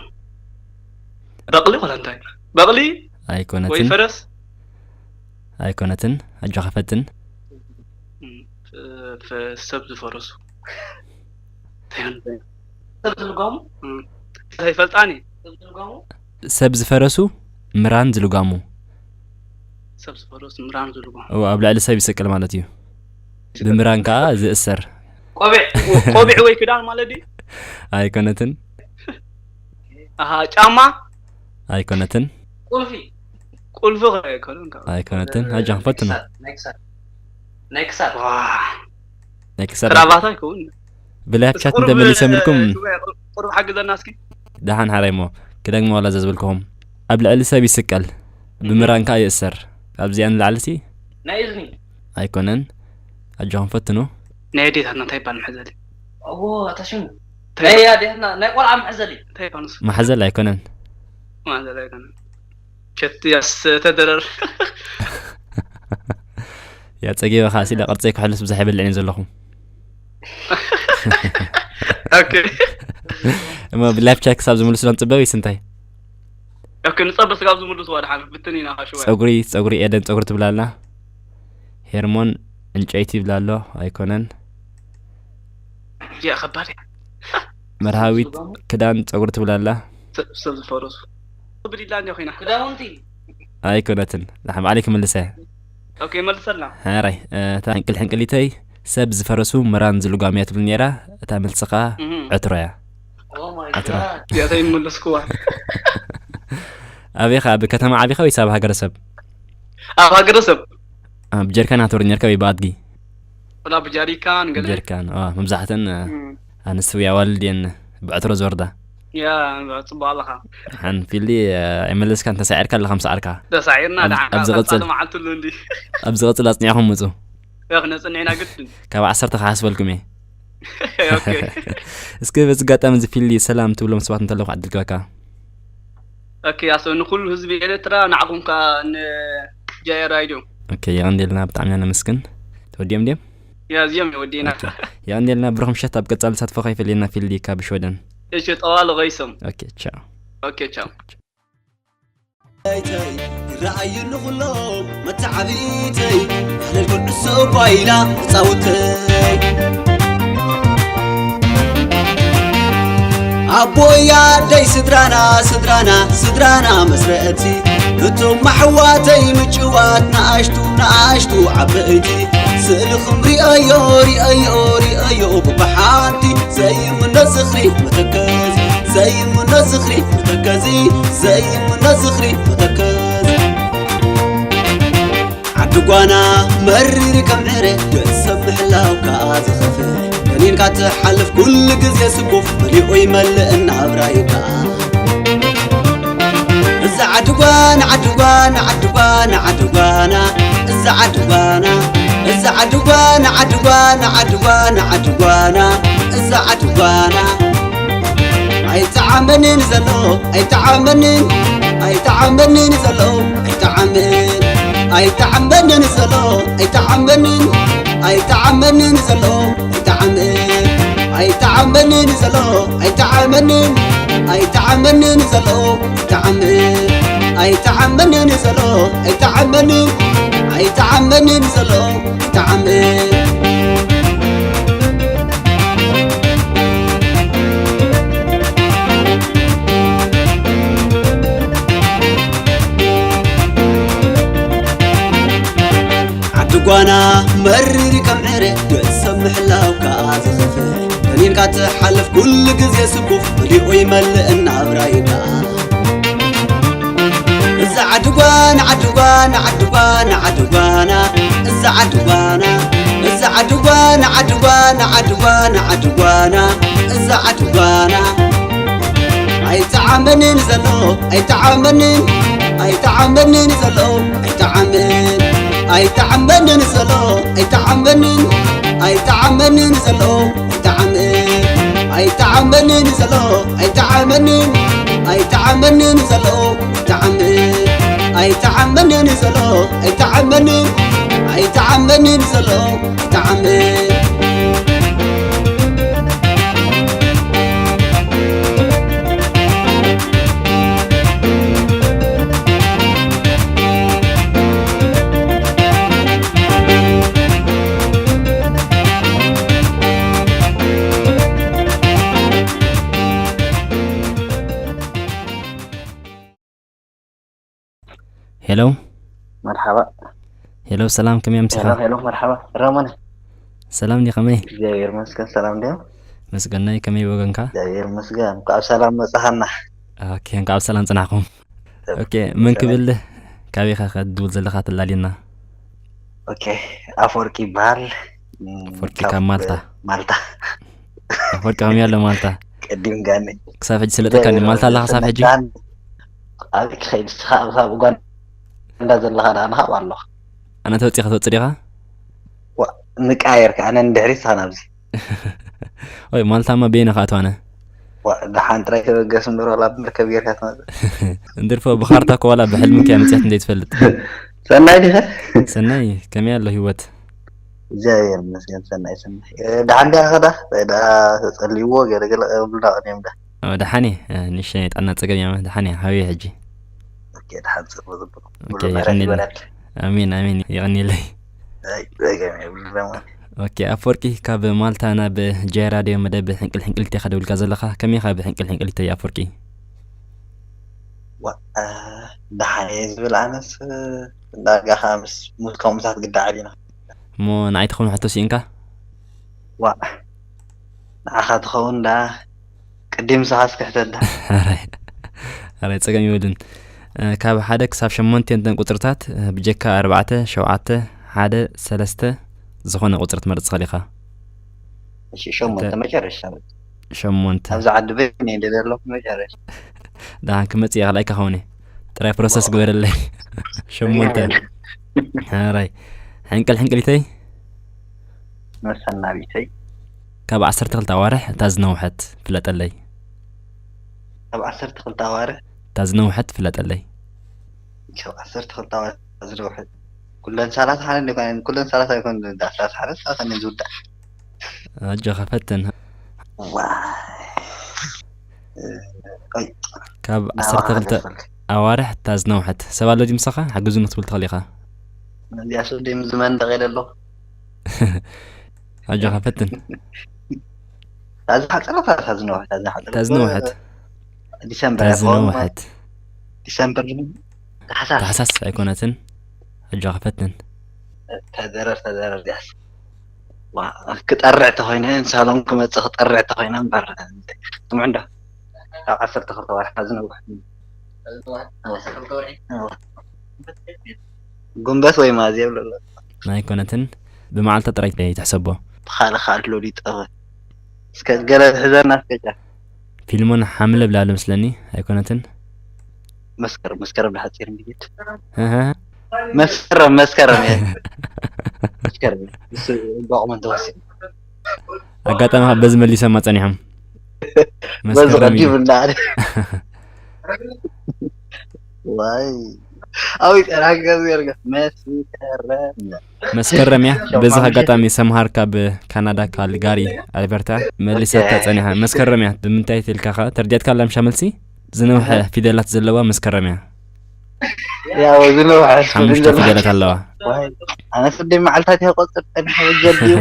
በቕሊ ወላ እንታይ? በቕሊ ወይ ኣይኮነትን፣ ፈረስ? ኣይኮነትን። ኣጆኻ ፈትን። እም፣ ፍ-፣ ፍ-፣ ሰብ ዝፈረሱ። እንታይ ይኾን? ሰብ ዝልጋሙ? እም፣ እንታይ ይፈልጣኒ? ሰብ ዝልጋሙ? ሰብ ዝፈረሱ ምራን ዝልጋሙ። ሰብ ዝፈረሱ ምራን ዝልጋሙ። እዎ፣ ኣብ ልዕሊ ሰብ ይስቅል ማለት እዩ። ብምራን ከዓ ዝእሰር። ቆቢዕ፣ ቆቢዕ ወይ ክዳን ማለት ድዩ? ኣይኮነትን፣ ኣሃ፣ ጫማ? ኣይኮነትን፣ ቁልፊ ቁልፊ ከ ኣይኮነን ካብ ኣይኮነትን። ኣጆኻ ፈትኖ። ናይ ክሳድ፣ ናይ ክሳድ ዋ፣ ናይ ክሳድ ክራቫታ ይከውን። ብላይፍ ቻት ቁሩብ፣ እንደመሊሰምልኩም ቁሩብ፣ ቁሩብ ሓግዘና እስኪ። ደሓን ሓራይ እሞ ክደግሞ ዋላ ዘዝበልክኹም ኣብ ልዕሊ ሰብ ይስቀል ብምራን ከዓ ይእሰር። ካብዚኣን ንላዕሊ ሲ ናይ እዝኒ ኣይኮነን። ኣጆኹም ፈትኑ። ናይ ኣዴታትና እንታይ ይባል መሕዘሊ? ኣዎ ኣታ ሽሙ ናይ ኣዴታትና ናይ ቆልዓ መሕዘሊ እንታይ ይባል ንሱ? ማሕዘል ኣይኮነን። ማሕዘል ኣይኮነን። ቸት ያስ ተደረር። ያ ጸጊበ ከዓ ሲለ ቅርጸይ ክሕልስ ብዙሕ ይበልዕን ዘለኹ። ኦኬ። እሞ ብላይፍ ቻት ክሳብ ዝምልሱ ዶ ንጽበ ወይስ እንታይ? ኦኬ፣ ንጸበ ስጋብ ዝምልሱ ወድሓን ብትን ኢና ሽወ። ጸጉሪ፣ ጸጉሪ ኤደን ጸጉሪ ትብላ ኣላ። ሄርሞን ዕንጨይቲ ይብላ ኣሎ። ኣይኮነን። ያ ከባድ እያ። መርሃዊት ክዳን ጸጉሪ ትብላ ኣላ። ሰብ ዝፈረሱ ብሊላ እንዲያ ኮይና። ክዳውንቲ ኣይኮነትን። ንሓ ባዕለይ ክምልሰ እየ። ኦኬ፣ መልሰልና። ሓራይ፣ እታ ሕንቅል ሕንቅሊተይ ሰብ ዝፈረሱ ምራን ዝልጓም እያ ትብል ነይራ። እታ መልሲ ከዓ እህ። ዕትሮ እያ። Oh my ኣትራ። God። ያተይ መለስኩዋ። ኣበይ ኸ? ኣብ ከተማ ዓቢኻ ወይስ ኣብ ሃገረሰብ? ኣብ ሃገረሰብ። ኣብ ጀሪካን ኣትወርድ ነርካ ወይ ብኣድጊ? ወላ ብጃሪካን ገለ። ጀሪካን፣ አ፣ መብዛሕተን፣ አ፣ እም። ኣንስቲ ወይ ኣዋልድ እየን ብዕትሮ ዝወርዳ። ያ፣ ጽቡቕ ኣለኻ። ሓን ፊልዲ፣ አ፣ ኣይመለስካን፣ ተሳዒርካ ኣለኻ ምስ ዓርካ። ተሳዒርና ኣብ-፣ ደዓ ኣብ ዝቕጽል ቀጻሊ መዓልቲ ኣሎ እንዲ። ኣብ ዝቕጽል ኣጽኒዕኹም ምጹ። ያ፣ ክነጽንዕ ኢና ግድን። ካብ ዓሰርተ ክሓስበልኩም እየ። ኦኬ። እስኪ በዚ ኣጋጣሚ እዚ ፊልዲ ሰላም ትብሎም ሰባት እንተለኹ ዕድል ክበካ። ኦኬ፣ ኣሰብ ንኩሉ ህዝቢ ኤርትራ ንዓኹም ከኣ ን ጃኤ ራድዮ። ኦኬ፣ የቐንዴልና፣ ብጣዕሚ ኢና ነመስግን። ተወዲኦም ድዮም? ያ፣ እዚኦም እዮም ወዲና። ኦኬ። የቐንዴልና፣ ብሩኽ ምሸት፣ ኣብ ቀጻሊ ተሳትፎ ከይፈለየና ፊልዲ ካብ ሽወደን። እሺ፣ ጠዋሊ ቐይሶም። ኦኬ፣ ቻው። ኦኬ፣ ቻው። ይረኣዩ ንኹሎም መተዓብይተይ ባህለል ኩዕሶ ጓይላ ተጻውተይ ኣቦይ ኣደይ ስድራና ስድራና ስድራና መስረቲ እቶም ኣሕዋተይ ምጭዋት ንኣሽቱ ንኣሽቱ ዓበይቲ ስእልኹም ሪኣዮ ሪኣዮ ሪኣዮ ብብሓንቲ ዘይምነ ዝኽሪ መተከዝ ዘይምነ ዝኽሪ መተከዚ ዘይምነ ዝኽሪ መተከዝ ዓዲ ጓና መሪር ከም ዕረ ገጽ ሰብ ምሕላው ከኣ ዝኸፍእ ከኒንካ ትሓልፍ ኩሉ ግዜ ስጉፍ መሊኡ ይመልእ እናብራይካ እዛ ዓዲ ጓና ዓዲ ጓና ዓዲ ጓና ዓዲ ጓና እዛ ዓዲ ጓና እዛ ዓዲ ጓና ዓዲ ጓና ዓዲ ጓና ዓዲ ጓና እዛ ዓዲ ጓና ኣይጠዓመንን ዘሎ ኣይጠዓመንን ኣይጠዓመንን ዘሎ ኣይጠዓምን ኣይጠዓመንን ዘሎ ኣይጠዓመንን ኣይጠዓመንን ዘሎ ኣይጠዓምን ኣይጠዓመንን ዘሎ ኣይጠዓመንን ኣይጠዓመንን ዘሎ ኣይጠዓምን ኣይተዓመንን ዘሎ ኣይተዓመንን ኣይተዓመንን ዘሎ ኣይተዓመን ዓዲ ጓና መሪር ከም ዕረ ገጽ ሰብ ምሕላው ከኣ ዝኸፍእ ከኒንካ ትሓልፍ ኩሉ ግዜ ስኩፍ መሊኡ ይመልእ እናብራይ ከኣ እዛ ዓዲ ጓና ዓዲ ጓና ዓዲ ጓና ዓዲ ጓና እዛ ዓዲ ጓና እዛ ዓዲ ጓና ዓዲ ጓና ዓዲ ጓና ዓዲ ጓና እዛ ዓዲ ጓና ኣይተዓመንን ዘሎ ኣይተዓመንን ኣይተዓመንን ዘሎ ኣይተዓመን ኣይተዓመንን ዘሎ ኣይተዓመንን ኣይተዓመንን ዘሎ ኣይተዓመን ኣይተዓመንን ዘሎ ኣይተዓመንን ኣይተዓመንን ዘሎ ኣይተዓመን ኣይተዓመንን ዘሎ ኣይተዓመንን ኣይተዓመንን ዘሎ ኣይተዓመን ሄሎ መርሓባ። ሄሎ ሰላም፣ ከመይ ኣምሲኻ? ሄሎ ሄሎ፣ መርሓባ ረሞነ። ሰላም ዲ፣ ከመይ? እግዚኣብሔር ይመስገን፣ ሰላም ድዮም? መስገናይ፣ ከመይ ወገንካ? እግዚኣብሔር ይመስገን፣ እንኳዕ ሰላም መጻኻና። ኦኬ፣ እንኳዕ ብሰላም ጽናሕኩም። ኦኬ፣ መን ክብል? ካበይ ኢኻ ከድውል ዘለኻ ተላልየና? ኦኬ፣ ኣፈወርቂ ይበሃል። ኣፈወርቂ ካብ ካብ ማልታ። ማልታ። ኣፈወርቂ ከመይ ኣሎ ማልታ? ቀዲም ጋኒ። ክሳብ ሕጂ ስለጠካኒ ማልታ ኣለኻ ክሳብ ሕጂ? ኣበይ ክኸይድ ንስኻ ኣብዛ ኡጋንዳ ዘለኻ ደኣ ንኻብ ኣለኻ። ኣነ ተወጺኻ ትወጽእ ዲኻ? ዋ፣ ንቃየር ከኣ ኣነ ንድሕሪት ንስኻ ናብዚ። ወይ ማልታማ በየነ ክኣትው ኣነ? ዋ፣ ደሓን ጥራይ ተበገስ እምበር ዋላ ብመርከብ ጌርካ ትመጽእ። እንድርፎ ብኻርታ እኮ ዋላ ብሕልሚ ከያ መጽያት እንደ ትፈልጥ። ሰናይ ዲኸ? ሰናይ፣ ከመይ ኣሎ ህይወት? እግዚኣብሔር ይመስገን ሰናይ ሰናይ። እ፣ ደሓን ዲኻ ኸዳ? እንታይ ደኣ ተጸልይዎ ገለ ገለ ቀብሉና ቀኒዮም ዳ? ኦ፣ ደሓን እየ። እ፣ ንእሽተይ ናይ ጥዕና ጸገም እያ። ደሓን እያ። ሃበይ ሕጂ? ኦኬ፣ ደሓን ጽቡቕ ጽቡቕ። ኦኬ፣ ኩሉ ምሕረት ይቐኒለይ። ይበለል። ኣሜን፣ ኣሜን። ይቐኒለይ። ኣይ፣ ጸገም የብሉን ደሞ። ኦኬ፣ ኣፈወርቂ ካብ ማልታ ናብ ጃይ ራድዮ መደብ ሕንቅል ሕንቅሊት ኢኻ ደውልካ ዘለኻ። ከመይ ኢኻ ብሕንቅል ሕንቅሊተይ ኣፈወርቂ? ዋ፣ እ፣ ደሓን እየ ዝብል ኣነስ፣ እ፣ ዳርጋ ኸኣ ምስ፣ ምስ ከምኡታት ግዳ ዓሊና። እሞ ንዓይ ትኸውን ሕቶ ስኢንካ? ዋእ፣ ንዓኻ ትኸውን ደኣ፣ ቅድም ንስኻ እስኪ ሕተት ደኣ። ኣራይ፣ ኣራይ፣ ጸገም የብሉን። እ፣ ካብ ሓደ ክሳብ ሸሞንተ እተን ቁጽርታት፣ እ፣ ብጀካ ኣርባዕተ፣ ሸውዓተ፣ ሓደ፣ ሰለስተ ዝኾነ ቁጽሪ ትመርጽ ትኽእል ኢኻ። እሺ፣ ሸሞንተ፣ እንተ-፣ መጨረሻ። ሸሞንተ። ኣብዚ ዓዲ በይነይ እንደ ዘለኹ መጨረሻ። ደሓን ክመጽእ እየ፣ ካልኣይ ክኸውን እየ። ጥራይ ፕሮሰስ ግበረለይ። ሸሞንተ። ሕራይ። ሕንቅል ሕንቅሊተይ? መሰናቢተይ። ካብ ዓሰርተ ክልተ ኣዋርሕ እታ ዝነውሐት ፍለጠለይ። ካብ ዓሰርተ ክልተ ኣዋርሕ? እታ ዝነውሐት ፍለጠለይ። ካብ ዓሰርተ ክልተ ኣዋርሕ እታ ዝነውሐት። ኩለን ሰላሳ ሓነ እንደ ኮይነን፣ ኩለን ሰላሳ ኣይኮን፣ እንዳ ሰላሳ ሓነ፣ ሰላሳ እየን ዝውዳእ። ኣጆኻ ፈትን። ዋይ። እ፣ ቆይ። ካብ ናብ ዓሰርተ ክልተ ኣዋርሕ እታ ዝነውሐት። ሰብ ኣሎ ድዩ ምሳኻ? ሓግዙኒ ክትብል ትኽእል ኢኻ። እዚኣ ስደይ ምስ ዝመንደቕ ኢለ ኣለኹ። ኣጆኻ ፈትን። እታ ዝሓጸረት፣ እታ ዝነውሐት፣ እታ ዝሓጸረት። እታ ዝነውሐት። ዲሰምበር እታ ኣይኮን? ዝነውሐት። ዲሰምበር ድዩ? ታሕሳስ። ታሕሳስ ኣይኮነትን። ኣጆኻ ፈትን። ተደረር፣ ተደረር፣ ዲያስ። ዋ፣ ክጠርዕ ተኾይነ፣ ሳሎን ክመጽእ ክጠርዕ ተኾይነ እምበር፣ ስምዑ እንዶ። ካብ ዓሰርተ ክልተ ወርሒ ዝነውሕ። ዓሰርተ ክልተ ወርሒ? እዋ። ጉንበት ወይ ሚያዝያ ይብሉ ኣለዉ። ኣይኮነትን። ብመዓልታ ጥራይ ትሕሰቦ። ብኻልእ ካልእ ሎሊ ጠፈ። እስከ ገለ ትሕዘና እስከ ጫ። ፊልሞን ሓምለ ብላለ መስለኒ፣ ኣይኮነትን? መስከረም፣ መስከረም ንሓጺር እንድይድ። እህ። መስከረም፣ መስከረም እየ። መስከረም እየ። እሱ ዶክመንት ተወሲዱ። ኣጋጣሚ ካብ በዚ መሊሶማ ጸኒሖም። በዚ መስከረም እዩ። ቀዲሙና። ዋይ። ኣው ይጸናሕካ ዝገርገ መስከረም። መስከረም እያ። በዚ ኣጋጣሚ ሰምሃር ካብ ካናዳ ካልጋሪ ኣልበርታ መሊሳታ ኦኬ። ጸኒሓ። መስከረም እያ። ብምንታይ ትልካ ኸ? ተርዲያትካ ኣላ ምሻ መልሲ? ዝነውሐ ፊደላት ዘለዋ መስከረም እያ። ያው ዝነውሐ ሓሙሽተ ፊደላት ኣለዋ። ኣነ ስደይ መዓልታት ይቆጽር ጸኒሐ በጀልዩ።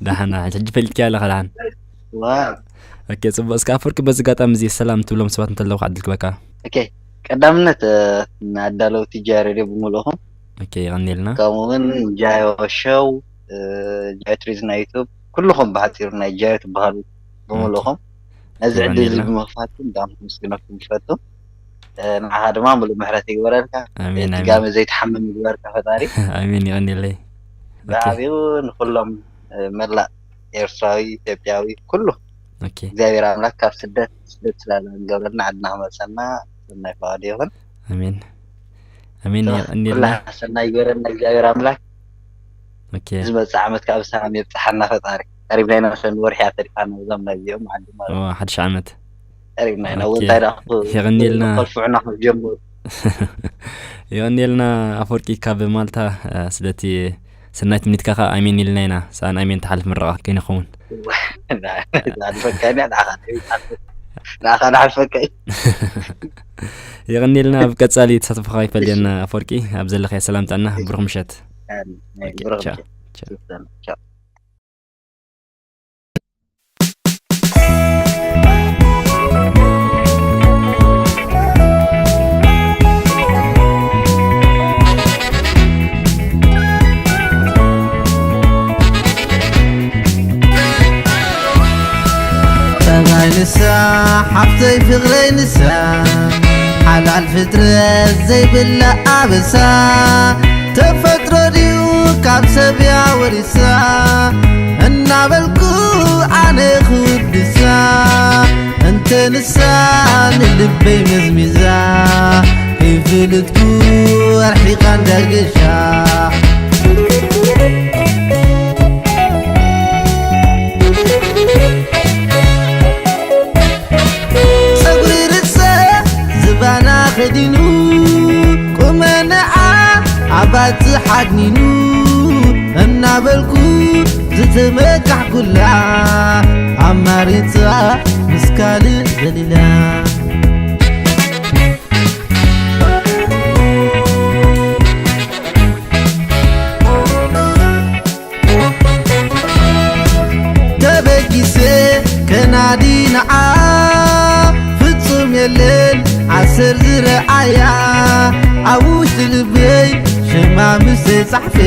ደሓን ሕጂ ፈሊጥካያ ኣለኻ ደሓን። ዋ ኦኬ ጽቡቅ። እስከ ኣፈወርቂ በዚ ኣጋጣሚ እዚ ሰላም ትብሎም ሰባት እንተለዉ ከዓ ዕድል ክበካ። ኦኬ ቀዳምነት እ፣ ንኣዳለውቲ ጃ ሬድዮ ብምልእኹም ኦኬ ይቐንየልና። ከምኡ እውን ጃዮ ሸው እ፣ ጃዮ ቱሪዝም ናይ ዩቱብ ኩልኹም ብሓፂሩ ናይ ጃዮ ትበሃሉ ብምልእኹም ነዚ ይቐንየልና። ዕድል እዚ ብምኽፋትኩም ብጣዕሚ ክምስግነኩም ይፈቱ። እ፣ ንዓኻ ድማ ምሉእ ምሕረት ይግበረልካ። ኣሜን እቲ ኣሜን ጋመ ዘይትሓምም ይግበርካ ፈጣሪ። ኣሜን ይቐንየለይ። ኦኬ ብዓብኡ ንኩሎም እ፣ መላእ ኤርትራዊ ኢትዮጵያዊ ኩሉ ኦኬ እግዚኣብሔር ኣምላክ ካብ ስደት ስደት ስላለ ንገብረልና ዓድና ክመልሰና ሰናይ ፈቃዱ ይኹን። ኣሜን ኣሜን ኩላ ይቐንየልና። ሰናይ ይገረና እግዚኣብሔር ኣምላክ። ኦኬ ዝመፅእ ዓመት ከዓ ብሰላም የብፅሓና ፈጣሪ። ቀሪብና ኢና፣ መሰን ወርሒ እያ ተሪፋና እዞም ናይዚኦም ዓዲ ማለት ኦ ሓድሽ ዓመት ቀሪብና ኢና። ኦኬ ወንታይ ዳ ይቐንየልና። ከልፍዑና ከም ጀምሩ። ይቐንየልና ኣፈወርቂ ካብ ማልታ። እ፣ ስለቲ ሰናይ ትምኒትካ ከዓ ኣሜን ኢልና ኢና። ሰኣን ኣሜን ትሓልፍ ምረቓ ከይንኸውን። ኣልፈካ ኢና ንዓኻ ንዓኻ ንሓልፈካ እዩ። ይቐንየልና። ኣብ ቀጻሊ ተሳትፎኻ ይፈልየና ኣፈወርቂ። ኣብ ዘለኻዮ ሰላም ጥዕና ብሩኽ ምሸት። ኦኬ፣ ብሩኽ ቻው፣ ምሸት። ቻው። ቻው። ጠባይ ንሳ ሓፍተይ ፍቕረይ ንሳ ሓላል ፍጥረት ዘይብላ ኣበሳ ተፈጥሮ ድዩ ካብ ሰብ እያ ወሪሳ እናበልኩ ኣነ ክውድሳ እንተ ንሳ ንልበይ መዝሚዛ ከይፍልጥኩ ኣርሒቓ እንዳገሻ ጸጉሪ ርእሰ ዝባና ከዲኑ ቁመንዓ ኣባቲ ሓድኒኑ እናበልኩ ዝተመካሕኩላ ኣማሪጻ ምስ ካልእ ደሊላ ተበጊሰ ከናዲ ንዓ ፍጹም የለን ዓሰር ዝረኣያ ኣብ ውሽጢ ልበይ ሽማ ምስ ተጻሕፈ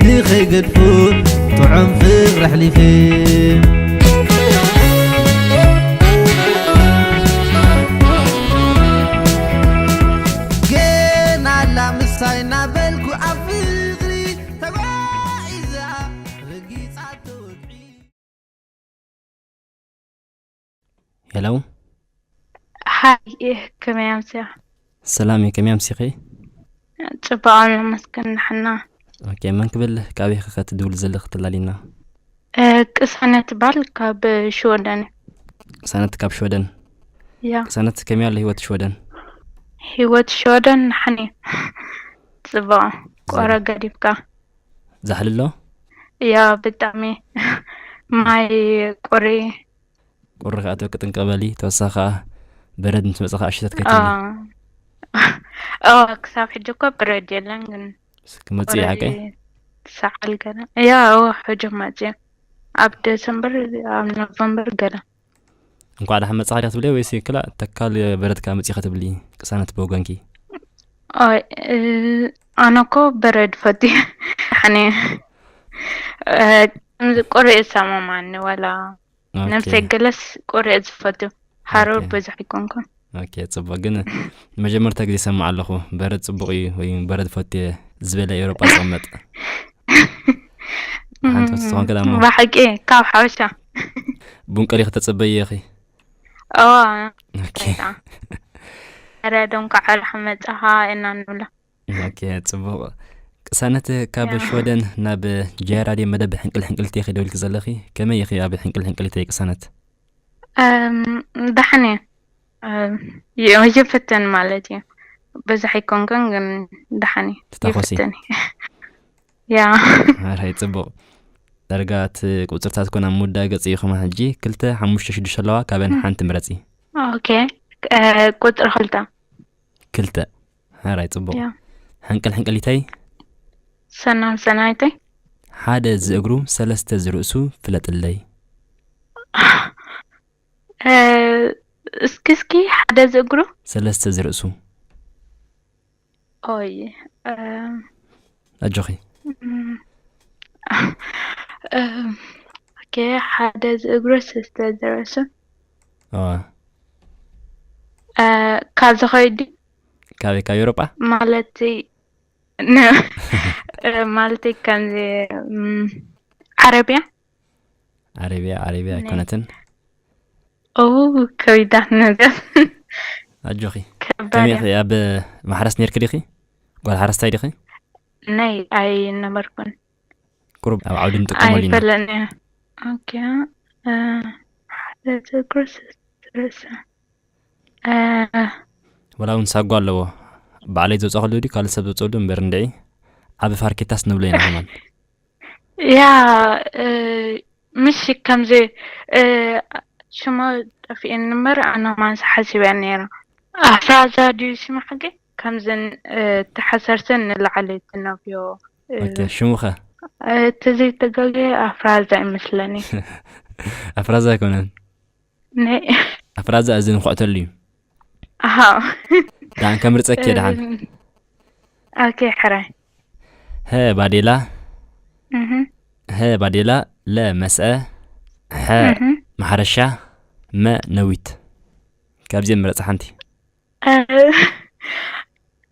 ንኸይገድፎ ጥዑም ፍቕሪ ኣሕሊፈ ገና ኣላ ምሳይ እናበልኩ ኣብ ፍቕሪ ተጓዒዛ ረጊጻቶ ወግዒ ሄሎ ሃይ፣ ከመይ ኣምስያ? ሰላም እየ፣ ከመይ ኣምሲኺ? ጽቡቕ ኣመስግን ንሕና። ኦኬ፣ መን ክብል? ካበይ ኸ ትድውል ዘለኺ ተላሊና? እ፣ ቅሳነት ትበሃል ካብ ሽወደን። ቅሳነት ካብ ሽወደን። ያ። ቅሳነት ከመይ ኣሎ ህይወት ሽወደን? ህይወት ሽወደን ንሓኒ ጽቡቕ። ቆረ ገዲፍካ። ዛሕሊ ኣሎ? ያ፣ ብጣዕሚ ማይ ቁሪ። ቁሪ ከኣ ጥንቅቕ በሊ፣ ተወሳኺ ከኣ በረድ ምስ መጸ ከኣ ሽተት ከይትብሊ። ኦ፣ ክሳብ ሕጂ እኮ በረድ የለን፣ ግን ክመጽእ እዩ ሓቀይ? ሰዓል ገለ። ያ፣ እወ፣ ሕጂ መጽእ። ኣብ ደሰምበር፣ ኣብ ኖቨምበር ገለ። እንኳዕ ደሓን መጻኻ ዲኻ ትብለይ ወይስ ክላእ ተካል በረድ ከኣ መጺኻ ትብሊ? ቅሳነት ብወገንኪ። ኦይ፣ እ፣ ኣነ እኮ በረድ ፈትየ። ያኒ፣ እ፣ ከምዚ ቁሪ እሰማማኒ፣ ዋላ ኦኬ። ነብሰይ ገለስ ቁሪ እየ ዝፈቱ። ሃሩር ኦኬ። ብዙሕ ኣይኮንኩን። ኦኬ፣ ጽቡቕ። ግን መጀመርታ ግዜ ይሰምዕ ኣለኹ፣ በረድ ጽቡቕ እዩ ወይ በረድ ፈትየ ዝበለ ኤውሮጳ ዝቕመጥ። ሓንቲ ምስ ዝኾንከ ደኣ እሞ። ብሓቂ ካብ ሓበሻ። ቡን ቀሊኺ ተጸበዪ ኢኺ። ኦ፣ ኦኬ። እንታይ ደኣ? በረድ እንኳዕ ደሓን መጻኻ ኢና ንብላ። ኦኬ፣ ጽቡቕ። ቅሳነት፣ ካብ ያ። ሽወደን ናብ ጃይ ራድዮ መደብ ሕንቅል ሕንቅል ኢኺ ደዊልኪ ዘለኺ። ከመይ ኢኺ ኣብ ሕንቅል ሕንቅል ኢተይ ቅሳነት? እም፣ ደሓን እየ። እም፣ ይ-፣ ይፍትን ማለት እዩ። ብዙሕ ኣይኮንኩን፣ ግን ደሓን እየ። ትታኾሲ? ይፍትን እየ። ያ። ኣራይ፣ ጽቡቕ። ዳርጋ እቲ ቁጽርታት ኮና ኣብ ምውዳእ ገጽ ኢኹማ። ሕጂ ክልተ፣ ሓሙሽተ፣ ሽዱሽተ ኣለዋ፣ ካብአን ም። ሓንቲ ምረጺ። ኦኬ። እ፣ ቁጽሪ ክልተ። ክልተ። ሕራይ፣ ጽቡቕ። ያ። ሕንቅል ሕንቅሊተይ። ሰላም ሰናይተይ። ሓደ ዝእግሩ ሰለስተ ዝርእሱ ፍለጥለይ። እ፣ እስኪ እስኪ ሓደ ዝእግሩ። ሰለስተ ዝርእሱ። ኦይ፣ እ፣ ኣጆኺ። እም፣ እ፣ ኦኬ፣ ሓደ ዝእግሩ ሰለስተ ዝርእሱ። እዋ። እ፣ ካብ ዝኸይድ ካበይ? ካብ ኤውሮጳ? ማለት ን-፣ እ፣ ማለት ከምዚ፣ እም፣ ዓረብያ? ዓረብያ፣ ዓረብያ ነ-፣ ኣይኮነትን። ኦ፣ ከቢዳት ነገር። ኣጆኺ። ከባድ ከመይ እያ። ኢኺ? ኣብ ማሕረስ ነርኪ ዲኺ? ጓል ሓረስታይ ዲኺ? ናይ ኣይነበርኩን። ቁሩብ ኣብ ዓውዲ ንጥቀመሉ ኢና። ኣይፈለጥን እየ። ኦኬ። እ፣ ሓደ ዝእግሩ ሰለስተ ዝርእሱ። እ፣ ወላ እውን ሳጓ ኣለዎ። ባዕለይ ዘውፀኸሉ ድዩ ካልእ ሰብ ዘውፀሉ እምበር እንድዒ ዓቢ ፋርኬታስ ንብሎ ኢና ከማን። ያ፣ እ፣ ምሽ ከምዚ፣ እ፣ ሽሙ ጠፊኤኒ እምበር ኣነ ማንሳ ሓሲበያ ነይረ። ኣፍራዛ ድዩ ሽሙ ሓቂ? ከምዘን፣ እ፣ ተሓሰርተን ንላዕሊ ትነፍዮ። እ፣ ኦኬ፣ ሽሙ ኸ? እ፣ እቲ ዘይተጋገየ ኣፍራዛ ይመስለኒ። ኣፍራዛ ኣይኮነን። ናይ ኣፍራዛ እዚ ንኹዕተሉ እዩ። ኣሃ። ደሓን ከምርፀኪ እየ ደሓን። እም፣ ኦኬ፣ ሕራይ። ሀ ባዴላ፣ እህ፣ ሀ ባዴላ፣ ለ መስአ፣ ሐ እህ። ማሕረሻ፣ መ ነዊት። ካብዚኦም ምረፂ ሓንቲ። እ፣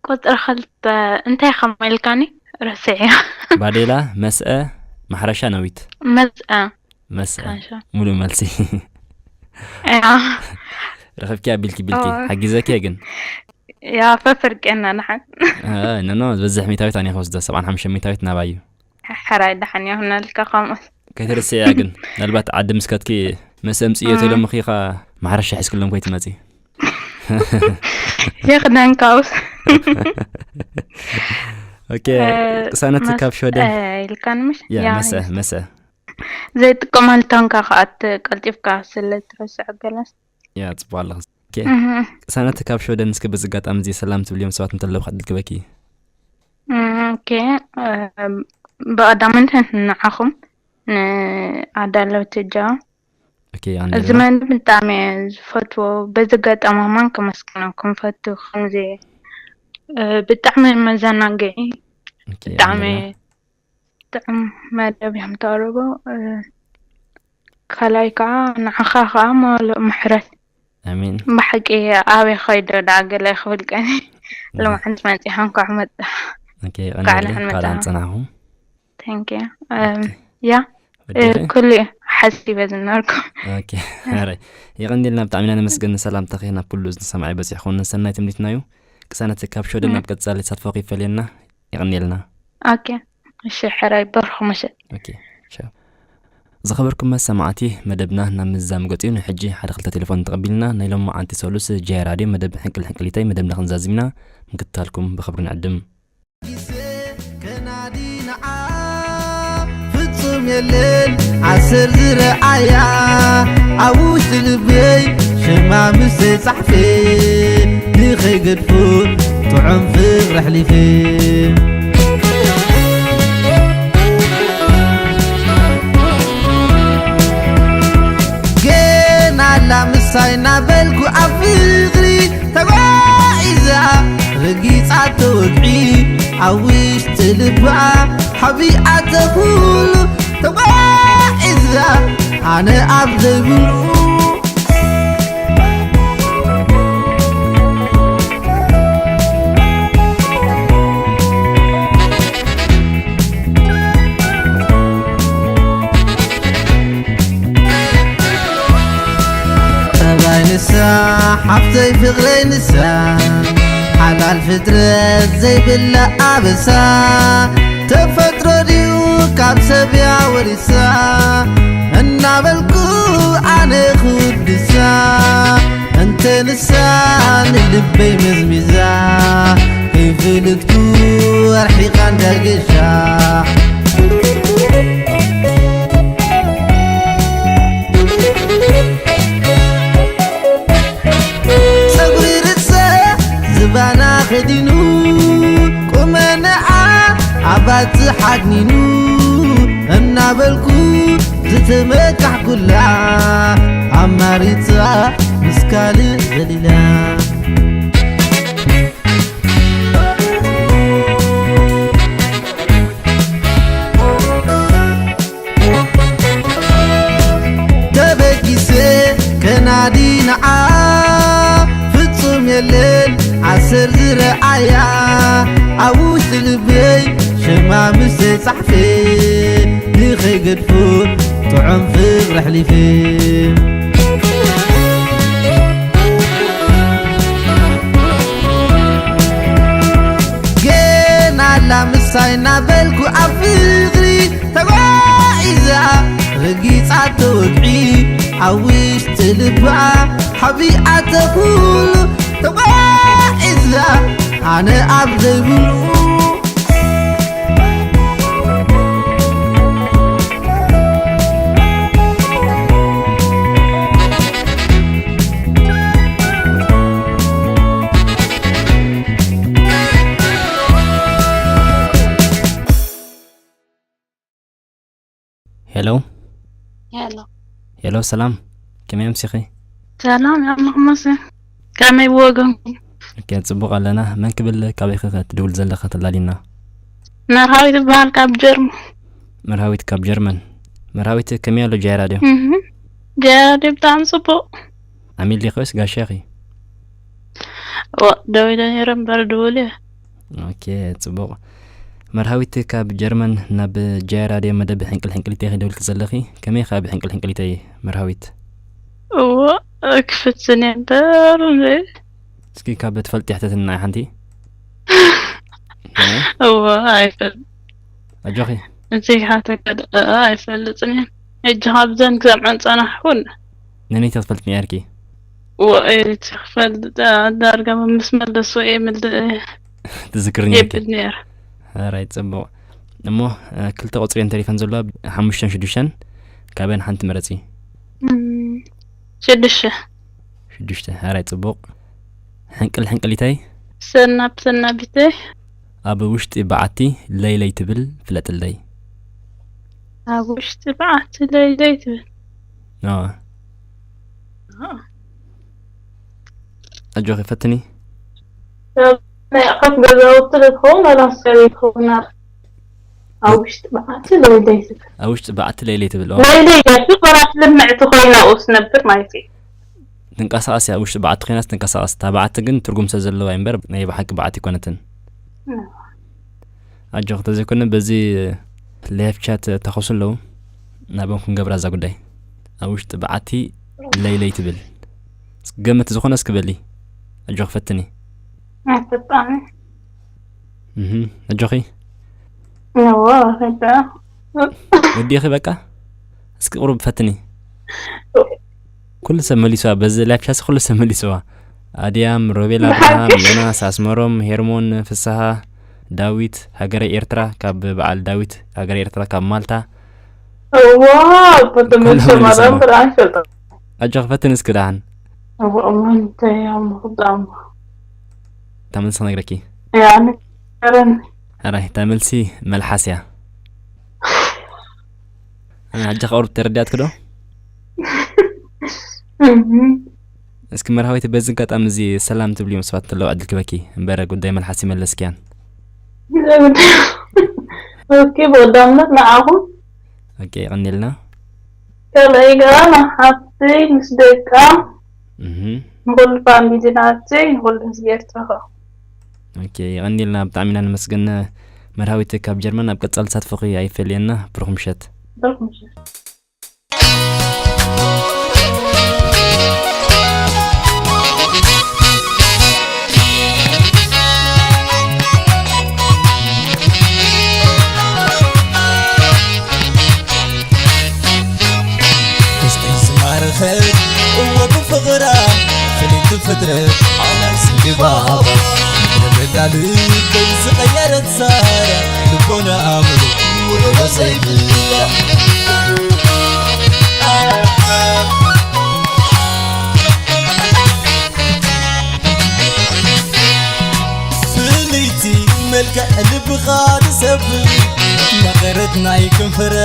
ቁፅሪ ክልተ እንታይ ከም ኢልካኒ ረስዐ። ባዴላ፣ መስአ፣ ማሕረሻ፣ ነዊት። መስአ። መስአ። ካንሻ። ሙሉእ መልሲ። ያ። ረኸብኪ ኣቢልኪ ቢልኪ። ኦ። ሓጊዘኪ እየ ግን። ያ፣ ፈፍርቄና ንሓን። እ፣ ኖ፣ ኖ፣ ዝበዝሕ ሚታዊት ኣነ ክወስዶ፣ ሰብዓን ሓሙሽተ ሚታዊት ናባዩ። ሕራይ፣ ደሓን ይኹነልካ ከምኡስ። ከይትርስዕያ ግን። ምናልባት ዓዲ ምስ ከድኪ መስ ኣምፅዮ እም። ተሎምኺ ኢኻ ማሕረሻ ሒዝክሎም ከይትመፂ። የኽደንካውስ። ኦኬ፣ እ፣ ቅሳነት መስ-፣ ካብ ሽወደን። እ፣ ኢልካኒ ምሽ? ያ፣ ያ፣ መስአ፣ ኢልካ። መስአ። ዘይጥቀመሉ ተንካ ከኣ ት-፣ ቀልጢፍካ ስለ ትረስዖ ገለስ። ያ፣ ጽቡቕ ኣለኺ። ኦኬ፣ እህ። ቅሳነት ካብ ሽወደን፣ እስኪ በዚ ኣጋጣሚ እዚ ሰላም ትብልዮም ሰባት እንተለዉ ክትልክበኪ። እም፣ ኦኬ፣ እ፣ ብቐዳምነት ንዓኹም ንኣዳለውቲ ጃ። ኦኬ፣ ኣንድሪና። እዚ መደብ ብጣዕሚ እየ ዝፈትዎ። በዚ ኣጋጣሚ ከማን ከመስግነኩም ፈቱ። ከምዚ፣ እ፣ ብጣዕሚ መዘናግዒ፣ ኦኬ፣ ብጣዕሚ ኣንድሪና። ጥዑም መደብ እዮም ተቕርቡ። እ፣ ካልኣይ ከዓ ንዓኻ ከዓ መሉእ ምሕረት። ኣሜን። ብሓቂ ኣበይ ኸይደ ደኣ ገለ ክብል ቀኒ። ሎማዓንቲ መፂኻ እንኳዕ መፃ-፣ ኦኬ፣ እንኳዕ ቀንደለ ደሓን እንኳዕ ደሓን መፃኻ። ጸናሕኹም። Thank you። እም፣ ኦኬ። ያ፣ እ፣ ወዲኺ? ኩሉ ሓሲበ ዝነበርኩ። ኦኬ፣ ሕራይ። የቐንየልና፣ ብጣዕሚ ኢና ነመስግን። ሰላምታኺ ናብ ኩሉ ዝሰማዒ በፂሕኹም። ሰናይ ትምኒትና እዩ። ቅሳነት ካብ ሽወደን እም። ናብ ቀጻሊ ተሳትፎኺ ይፈልየና። የቐንየልና። ኦኬ፣ እሺ፣ ሕራይ፣ በርኹ ምሸት። ኦኬ፣ ቻው። ዝኸበርኩም መሰማዕቲ፣ መደብና ናብ ምዝዛም ገጺኡ ንሕጂ ሓደ ክልተ ቴሌፎን ተቐቢልና ናይ ሎማዓንቲ ሰሉስ ጃይ ራድዮ መደብ ሕንቅል ሕንቅሊተይ መደብና ክንዛዝም ኢና። ምክትታልኩም ብኽብሪ ንዕድም። ግዜ ከናዲ ንዓ ፍጹም የለን ዓሰር ዝረዓያ ኣብ ውሽጢ ልበይ ሽማ ምስ ጻሕፈ ንኸይገድፎ ጥዑም ፍቕሪ ኣሕሊፈ። ገና ኣላ ምሳይ እናበልኩ ኣብ ፍቕሪ ተጓዒዛ ረጊጻቶ ወግዒ ኣብ ውሽጢ ልባ ሓቢኣቶ ኩሉ ተጓዒዛ ኣነ ኣብ ዘይብሉ። ጠባይ ንሳ ሓፍተይ ፍቕረይ ንሳ ሓላል ፍጥረት ዘይብላ ኣበሳ ተፈጥሮ ድዩ ካብ ሰብ እያ ወሪሳ እናበልኩ ኣነ ክውድሳ እንተ ንሳ ንልበይ መዝሚዛ ከይፍልጥኩ ኣርሒቓ እንዳገሻ ከዲኑ ቁመንዓ ኣባጽሕ ሓድኒኑ እናበልኩ ዝተመካሕኩላ ኣማሪጻ ምስ ካልእ ዘሊላ። ተበጊሰ ከናዲ ንዓ ፍጹም የለን ዓሰር ዝረዓያ ኣብ ውሽጢ ልበይ ሽማ ምስ ተጻሕፈ ንኸይገድፎ ጥዑም ፍቕሪ ኣሕሊፈ። ገና ኣላ ምሳይ እናበልኩ ኣብ ፍቕሪ ተጓዒዛ ረጊጻቶ ወግዒ ኣብ ውሽጢ ልባ ሓቢኣቶ ኩሉ ተጓዒዛ ኣነ ኣብ ዘይብሉ። ሄሎ። ሄሎ። ሄሎ፣ ሰላም። ከመይ ኣምሲኺ? ሰላም፣ ኣምላኽ ይመስገን። ከመይ ብወገንኩም? ኦኬ፣ ጽቡቕ ኣለና። መን ክብል፣ ካበይ ኸ ትድውል ዘለኻ ተላሊና? መርሃዊት እበሃል ካብ ጀርመን። መርሃዊት ካብ ጀርመን። መርሃዊት፣ ከመይ ኣሎ ጃይ ራድዮ? እህ። ጃይ ራድዮ ብጣዕሚ ጽቡቕ። ዓሚል ዲኺ ወይስ ጋሻ ኢኺ? ዋ፣ ደው ኢለ ነይረ እምበር ድውል እየ። ኦኬ፣ ጽቡቕ። መርሃዊት ካብ ጀርመን ናብ ጃይ ራድዮ መደብ ሕንቅል ሕንቅሊተይ ኺደውልኪ ዘለኺ። ከመይ ኸኣ ብሕንቅል ሕንቅሊተይ መርሃዊት? እዎ፣ ክፍትን እየ እምበር እንዴ። እስኪ ካብ ትፈልጢ ሕተትና ሓንቲ። እ? እዎ፣ ኣይፈልጥ። ኣጆኺ። እዚ ሓተካ ድ-፣ እ፣ ኣይፈልጥን እየ። ሕጂ ካብዘን ክሰምዐን ጸናሕኩን። ነነይቲ ትፈልጥ ነይርኪ? ወ-፣ ኤሪትሪ ክፈልጥ፣ እ፣ ዳርጋ ምስ መለስዎ እየ ምልእ ትዝክርኒ ነይርኪ? የብል ነይረ። ሕራይ፣ ጽቡቕ። እሞ፣ እ፣ ክልተ ቁጽሪ እየን ተሪፈን ዘለዋ፣ ሓሙሽተን ሽዱሽተን፣ ካበን ሓንቲ ምረጺ። እም፣ ሽዱሽተ። ሽዱሽተ፣ ሕራይ፣ ጽቡቕ። ሕንቅል ሕንቅሊተይ? ሰናብ ሰናቢተይ። ኣብ ውሽጢ በዓቲ ለይለይ ትብል ፍለጥለይ። ኣብ ውሽጢ በዓቲ ለይለይ ትብል። ኣዎ። ኣዎ። ኣጆኺ ፈትኒ። ናይ ኣቑሑት ገዛውቲ ዶ ትኸውን ዋላ ሰበይቲ ትኸውን? ኣብ፣ ኣብ ውሽጢ በዓቲ ለይለይ ትብል። ኣብ ውሽጢ በዓቲ ለይለይ ትብል፣ ኣዎ። ለይለይ እያ፣ ግን ዋላ ልምዕቲ ኮይና ኣብኡ ትነብር ማለት እዩ። ትንቀሳቐስ እያ፣ ኣብ ውሽጢ በዓቲ ኮይናስ ትንቀሳቐስ። እታ በዓቲ ግን ትርጉም ስለ ዘለዋ እዩ እምበር ናይ ብሓቂ በዓቲ ኣይኮነትን። ኣዎ። ኣጆኺ፣ ተዘይኮነ በዚ ላይቭ ቻት ተኸሱ ኣለዉ። ናብኦም ክንገብራ እዛ ጉዳይ። ኣብ ውሽጢ በዓቲ ለይለይ ትብል። እስኪ ገምት፣ ዝኾነ እስኪ በሊ። ኣጆኺ ፈትኒ። ኣይፈጣን። እህ፣ ኣጆኺ። እዎ፣ ፈጣን። ወዲኺ በቃ? እስኪ ቁሩብ ፈትኒ። ኩሉ ሰብ መሊስዋ፣ በዚ ላይቭ ቻትሲ ኩሉ ሰብ መሊስዋ። ኣድያም፣ ሮቤል፣ ብሓቂ? ኣብርሃም፣ ዮናስ፣ ኣስመሮም፣ ሄርሞን፣ ፍስሃ፣ ዳዊት፣ ሃገረ ኤርትራ፣ ካብ በዓል ዳዊት፣ ሃገረ ኤርትራ፣ ካብ ማልታ። እዋ፣ እኮ ኩሎም ተመልሶ መሊስዋ። ማርያም ብርሃን ሸጠ። ኣጆኺ ፈትኒ እስኪ ደሓን። እዋ፣ እማ እንታይ እያ እሞ ክብላ እሞ። እታ መልሲ ክነግረኪ። እያ፣ ንገረኒ። ሕራይ፣ እታ መልሲ መልሓስ እያ። ሕጂ ቁሩብ ተረዲኣትኪ ዶ? እህ። እስኪ መርሃዊት፣ በዚ ኣጋጣሚ እዚ ሰላም ትብልዮም ሰባት እንተለዉ ዕድል ክበኪ፣ እምበር ጉዳይ መልሓስ ይመለስክያን። ኦኬ፣ ብቐዳምነት ንዓኹም። ኦኬ፣ የቐንየልና። ካልኣይ ከኣ ንሓፍተይ ምስ ደቃ፣ እህ። ንኹሉ ፋሚሊ ናተይ፣ ንኹሉ ህዝቢ ኤርትራ ከኣ። ኦኬ፣ የቐንየልና፣ ብጣዕሚ ኢና ነመስግን። መርሃዊት ካብ ጀርመን፣ ኣብ ቀጻሊ ተሳትፎኺ ኣይፈለየና። ብሩኽ ምሸት። ብሩኽ ምሸት። ውስጠይ ዝማረኸት እወ ብፍቕራ ፍልይቲ ፍጥረት ዓለም ስንድባባ። ምድረ በዳ ልበይ ዝቐየረት ሳራ ልቦና ኣእምሮ ውዕሎ ዘይብላ። ልክዕ ልብኻ ዝሰብር መቐረት ናይ ከንፈራ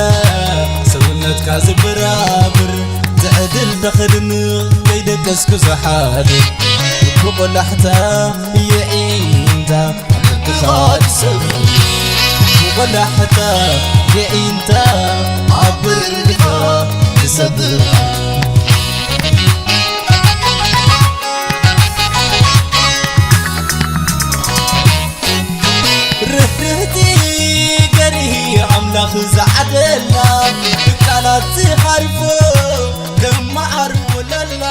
ሰውነትካ ዝበራብር ትዕድል ተኽድን ከይደቀስኩ ዝሓድር ብቆላሕታ የዒንታ ኣብ ልብኻ ዝሰብር ብቆላሕታ የዒንታ ኣብ ልብኻ ዝሰብር ርህርህቲ ገሪ ኣምላኽ ዝዓደላ ብቃላት ዝሓርፎ ከመዓርፎ ለላ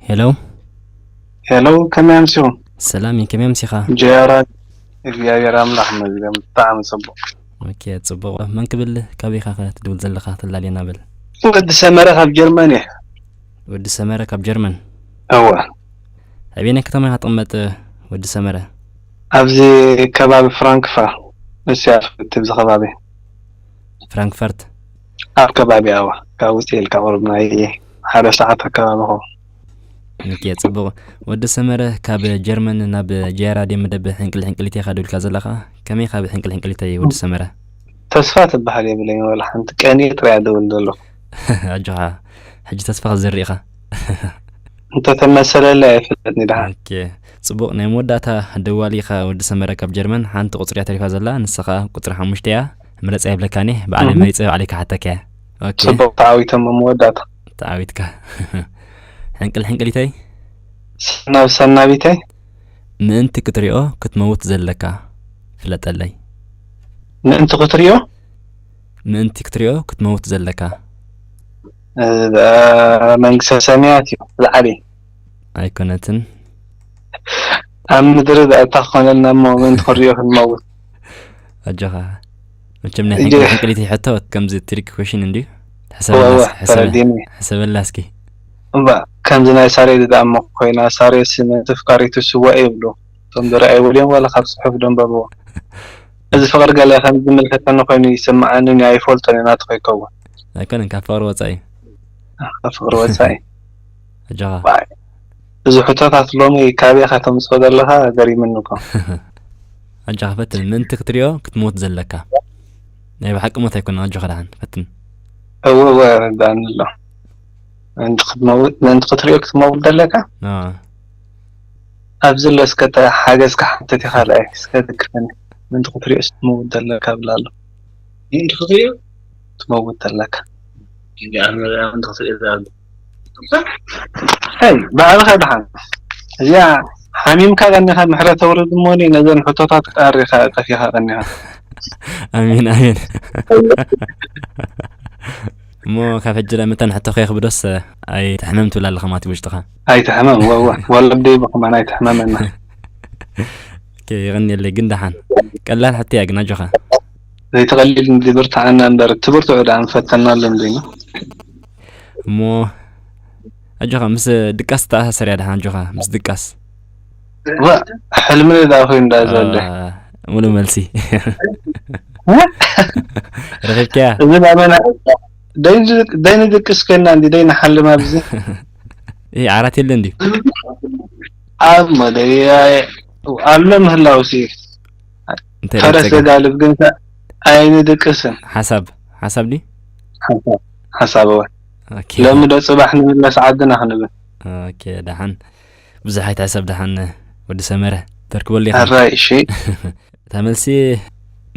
ሄሎ ሄሎ፣ ከመይ ኣምሲኹም? ሰላም እዩ፣ ከመይ ኣምሲኻ? ጀራ እግዚኣብሔር ኣምላኽ ይመስገን፣ ብጣዕሚ ጽቡቕ። ኦኬ፣ ጽቡቕ። መን ክብል፣ ካበይ ኢኻ ከ ትድውል ዘለኻ? ተላልየና በል። ወዲ ሰመረ ካብ ጀርመን እየ። ወዲ ሰመረ ካብ ጀርመን። እወ። ኣበየናይ ከተማ ኢኻ ትቕመጥ ወዲ ሰመረ? ኣብዚ ከባቢ ፍራንክፈር፣ እስያ ትብዚ ከባቢ። ፍራንክፈርት። ኣብ ከባቢ ኣዋ ካብ ውፅእ ኢልካ ቁርብ ናይ ሓደ ሰዓት ኣከባቢ ኾ ኦኬ፣ ጽቡቕ። ወዲ ሰመረ ካብ ጀርመን ናብ ጀያ ራድዮ መደብ ሕንቅል ሕንቅሊት ኢኻ ደውልካ ዘለኻ። ከመይ ካብ ሕንቅል ሕንቅሊተይ ወዲ ሰመረ? ተስፋ ትበሃል የብለኝ ወላ ሓንቲ ቀንየ ጥራይ ደውል ዘለኹ። ኣጆኻ፣ ሕጂ ተስፋ ክትዘርእ ኢኻ። እንተተመሰለለይ ኣይፍለጥኒ ደሓን። ኦኬ፣ ጽቡቕ። ናይ መወዳእታ ደዋሊ ኢኻ ወዲ ሰመረ ካብ ጀርመን። ሓንቲ ቁጽሪ እያ ተሪፋ ዘላ፣ ንሳ ኸኣ ቁጽሪ ሓሙሽተ እያ። ምረጻ ይብለካኒ፣ ባዕለይ መሪጸ ባዕለይ ክሓተካ እየ። ኦኬ፣ ጽቡቕ ተዓዊቶም ኣብ መወዳእታ። ተዓዊትካ። ሕንቅል ሕንቅሊተይ። ሰናብ ሰናቢተይ። ምእንቲ ክትሪኦ ክትመውት ዘለካ ፍለጠለይ። ምእንቲ ክትሪኦ። ምእንቲ ክትሪኦ ክትመውት ዘለካ። መንግስተ ሰማያት እዩ ዝዓቢ። ኣይኮነትን። ኣብ ምድሪ ብኣታ ክኾነልና እሞ ምእንቲ ክሪኦ ክንመውት። ኣጆኻ። መቸም ናይ ሕንቅሊተይ ሕቶ ከምዚ ትሪክ ኩሽን እንድዩ። ሕሰበላ እስኪ። ሕሰበላ እስኪ። እባ ከምዚ ናይ ሳሬ ድዳሞ ኮይና ሳሬ ስመ ተፍካሪቱ ስዋ ይብሉ። እቶም ዝረኣይዎ ድዮም ዋላ ካብ ጽሑፍ ደንበብዎ? እዚ ፍቕሪ ገለ ከም ዝምልከተኒ ኮይኑ ይስምዓኒ፣ ኣይፈልጦን እየ፣ ናቱ ከይከውን። ኣይኮነን፣ ካብ ፍቕሪ ወጻኢ። ካብ ፍቕሪ ወጻኢ። ኣጆኻ። እዚ ሕቶታት ሎሚ ካበይ ኢኻ ተምጽኦ ዘለኻ ገሪምኒ እኮ። ኣጆኻ ፈትን፣ ምእንቲ ክትሪኦ ክትሞት ዘለካ። ናይ ብሓቂ ሞት ኣይኮነን፣ ኣጆኻ ደሓን ፈትን። እወ እወ ይርዳእኒ ኣሎ። ምእንቲ ክትመውት ምእንቲ ክትሪኦ ክትመውት ዘለካ? ኣዎ። ኣብዚ ኣሎ እስከ እታ ሓገዝ ክሓትት እየ ካልኣይ እስከ ትግፈኒ። ምእንቲ ክትሪኦስ ትመውት ዘለካ ይብል ኣሎ። ምእንቲ ክትሪኦ ትመውት ዘለካ። እንዲ ኣነ ምእንቲ ክትሪኦ ዝኣሉ። ኣይ ባዕልኻ ደሓን እዚኣ ሓሚምካ ቀኒኻ ምሕረት ኣውርድ እሞኒ ነዘን ሕቶታት ቀሪኻ ጠፊኻ ቀኒኻ። ኣሜን ኣሜን። እሞ ካብ ሕጂ ዳ መታን ሕቶ ከየኽብዶስ ኣይትሕመም ትብል ኣለኻ ማለት ውሽጥኻ። ኣይትሕመም ወወ ወለብ ደይቡ ከማን ኣይትሕመመና። ኦኬ፣ የቐንየለይ ግን ደሓን ቀላል ሕቶ እያ ግን ኣጆኻ። ዘይትቐሊል እንዲ ብርትዓና እምበር ትብርትዑ ደኣ ንፈተና ኣሎ እንዲና። እሞ ኣጆኻ ምስ ድቃስ ተኣሳሰር እያ ደሓን ኣጆኻ ምስ ድቃስ። ሕልሚ ደኣ ኮይኑ ደኣ ዘሎ። ሙሉእ መልሲ ረኺብካያ። እዚ ናበና ደይ ንድቅስ ኮይና እንዲ ደይ ንሓልም ኣብዚ። ይሄ ዓራት የለ እንዲ ኣብ መደይ ኣሎ ምህላውሲ እንታይ ፈረስ ደጋልብ ግን ኣይንድቅስን። ሓሳብ ሓሳብ ዲ ሓሳብ እወ። ኦኬ ሎሚ ዶ ጽባሕ ንምለስ ዓድና ክንብል። ኦኬ ደሓን ብዙሕ ኣይትሕሰብ ደሓን ወዲ ሰመረ ተርክበሉ ኢኻ። ሕራይ እሺ። እታ መልሲ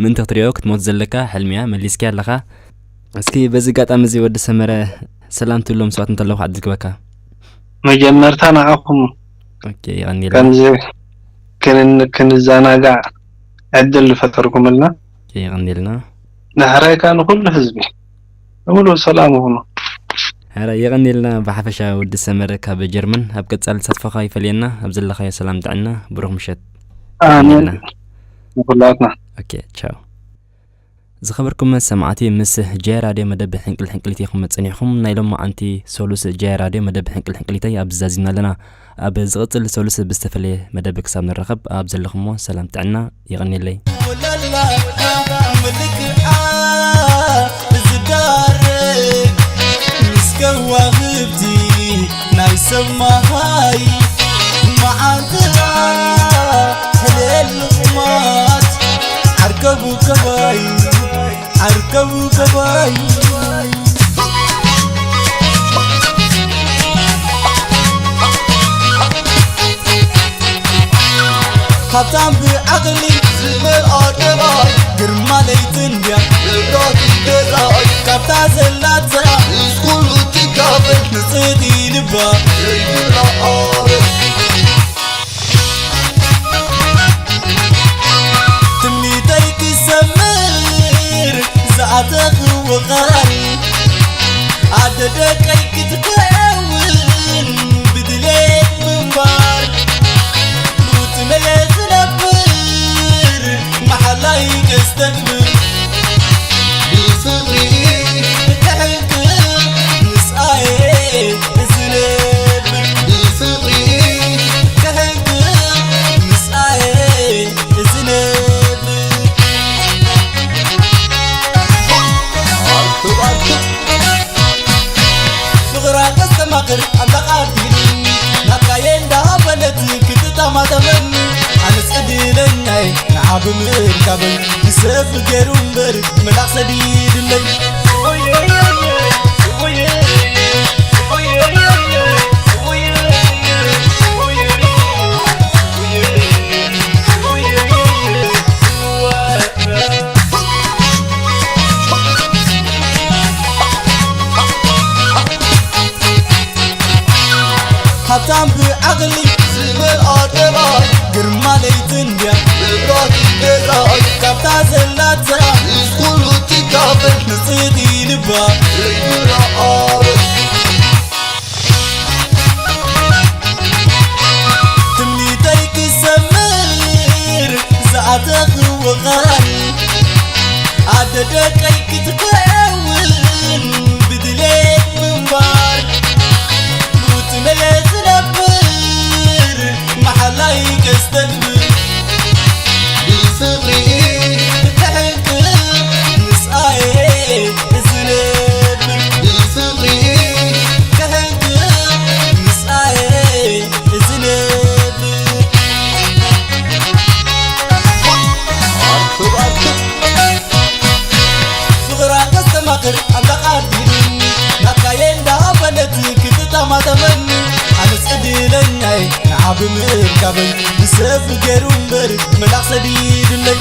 ምእንቲ ክትሪኦ ክትሞት ዘለካ ሕልሚ እያ መሊስኪያ ኣለኻ። እስኪ በዚ ኣጋጣሚ እዚ ወዲ ሰመረ ሰላም ትብሎም ሰባት እንተለዉ ክዓድል ክበካ። መጀመርታ ንዓኹም ኦኬ የቐንየልና። ከምዚ ክንን ክንዘናጋዕ ዕድል ዝፈጠርኩምልና ኦኬ የቐንየልና። ዳሕራይ ከኣ ንኹሉ ህዝቢ ብምሉእ ሰላም ይኹኑ። ሕራይ የቐንየልና ብሓፈሻ ወዲ ሰመረ ካብ ጀርመን ኣብ ቀጻሊ ተሳትፎኻ ይፈልየና ኣብ ዘለኻዮ ሰላም ጥዕና ብሩኽ ምሸት። ኣሜን። ንኹላትና። ኦኬ ቻው። ዝኸበርኩም ሰማዕቲ ምስ ጀ ራድዮ መደብ ሕንቅል ሕንቅሊት ኢኹም ጸኒሕኹም ናይ ሎማዓንቲ ሰሉስ ጀ ራድዮ መደብ ሕንቅል ሕንቅሊተይ ኣብዚ ዛዚምና ኣለና። ኣብ ዝቕጽል ሰሉስ ብዝተፈለየ መደብ ክሳብ ንራኸብ ኣብ ዘለኹሞ ሰላም ጥዕና የቐንየለይ። ወለላ ምልክዓ ዝዳረግ ምስ ከዋኽብቲ ናይ ሰማይ መዓልትኻ ሕለል ልቑማት ዓርከቡ ገባይ ዓርከቡ ገባይ ሃብታም ብዓቕሊ ዝመልኣ ገባይ ግርማ ለይቲ እንድያ ንብረት ገዛይ ካብታ ዘላታ ምስ ኩሉ ትካፈል ንጽህቲ ልባ ዘይብላ ኣበል ትምኒተይ ክሰምር ዝኣተኽዎ ቃል ኣደ ደቀይ ክትከውን ብድሌት ምንባር ብውጥነየ ዝነብር መሓላይ ከስተግብር ብፍቕሪ ክሕንክቕ ምስኣየ ዝነብር ብፍቕሪ ክሕንክቕ ምስኣየ ዝነብር ፍቕራ ከስተማቕር ኣምላኽ ኣዲሉ ናትካየ እንዳበለት ክትጠማጠመኒ ኣነስ ዕድለኛየ ንዓ ብምርካበይ ንሰብ ገይሩ እምበር መልኣኽ ሰዲዱለይ ሃብታም ብዓቕሊ ዝመልኣ ገባር ግርማ ለይቲ እንድያ መብራህቲ ገዛይ ካብታ ዘላታ ምስ ኩሉ ትካፈል ንጽህቲ ልባ ዘይብላ ኣበል ትምኒተይ ክሰምር ዝኣተኽዎ ቃል ኣደ ደቀይ ክትከውን ብድሌት ምንባር ውጥነየ ዝነብር መሓላይ ከስተግብር ብፍቕሪ ክሕንክቕ ምስኣየ ዝነብር ብፍቕሪ ክሕንክቕ ምስኣየ ዝነብር ፍቕራ ከስተማቕር ኣምላኽ ኣዲሉኒ ናትካየ እንዳበለት ክትጠማጠመኒ ኣነስ ዕድለኛየ ንዓ ብምርካበይ ንሰብ ገይሩ እምበር መልኣኽ ሰዲዱለይ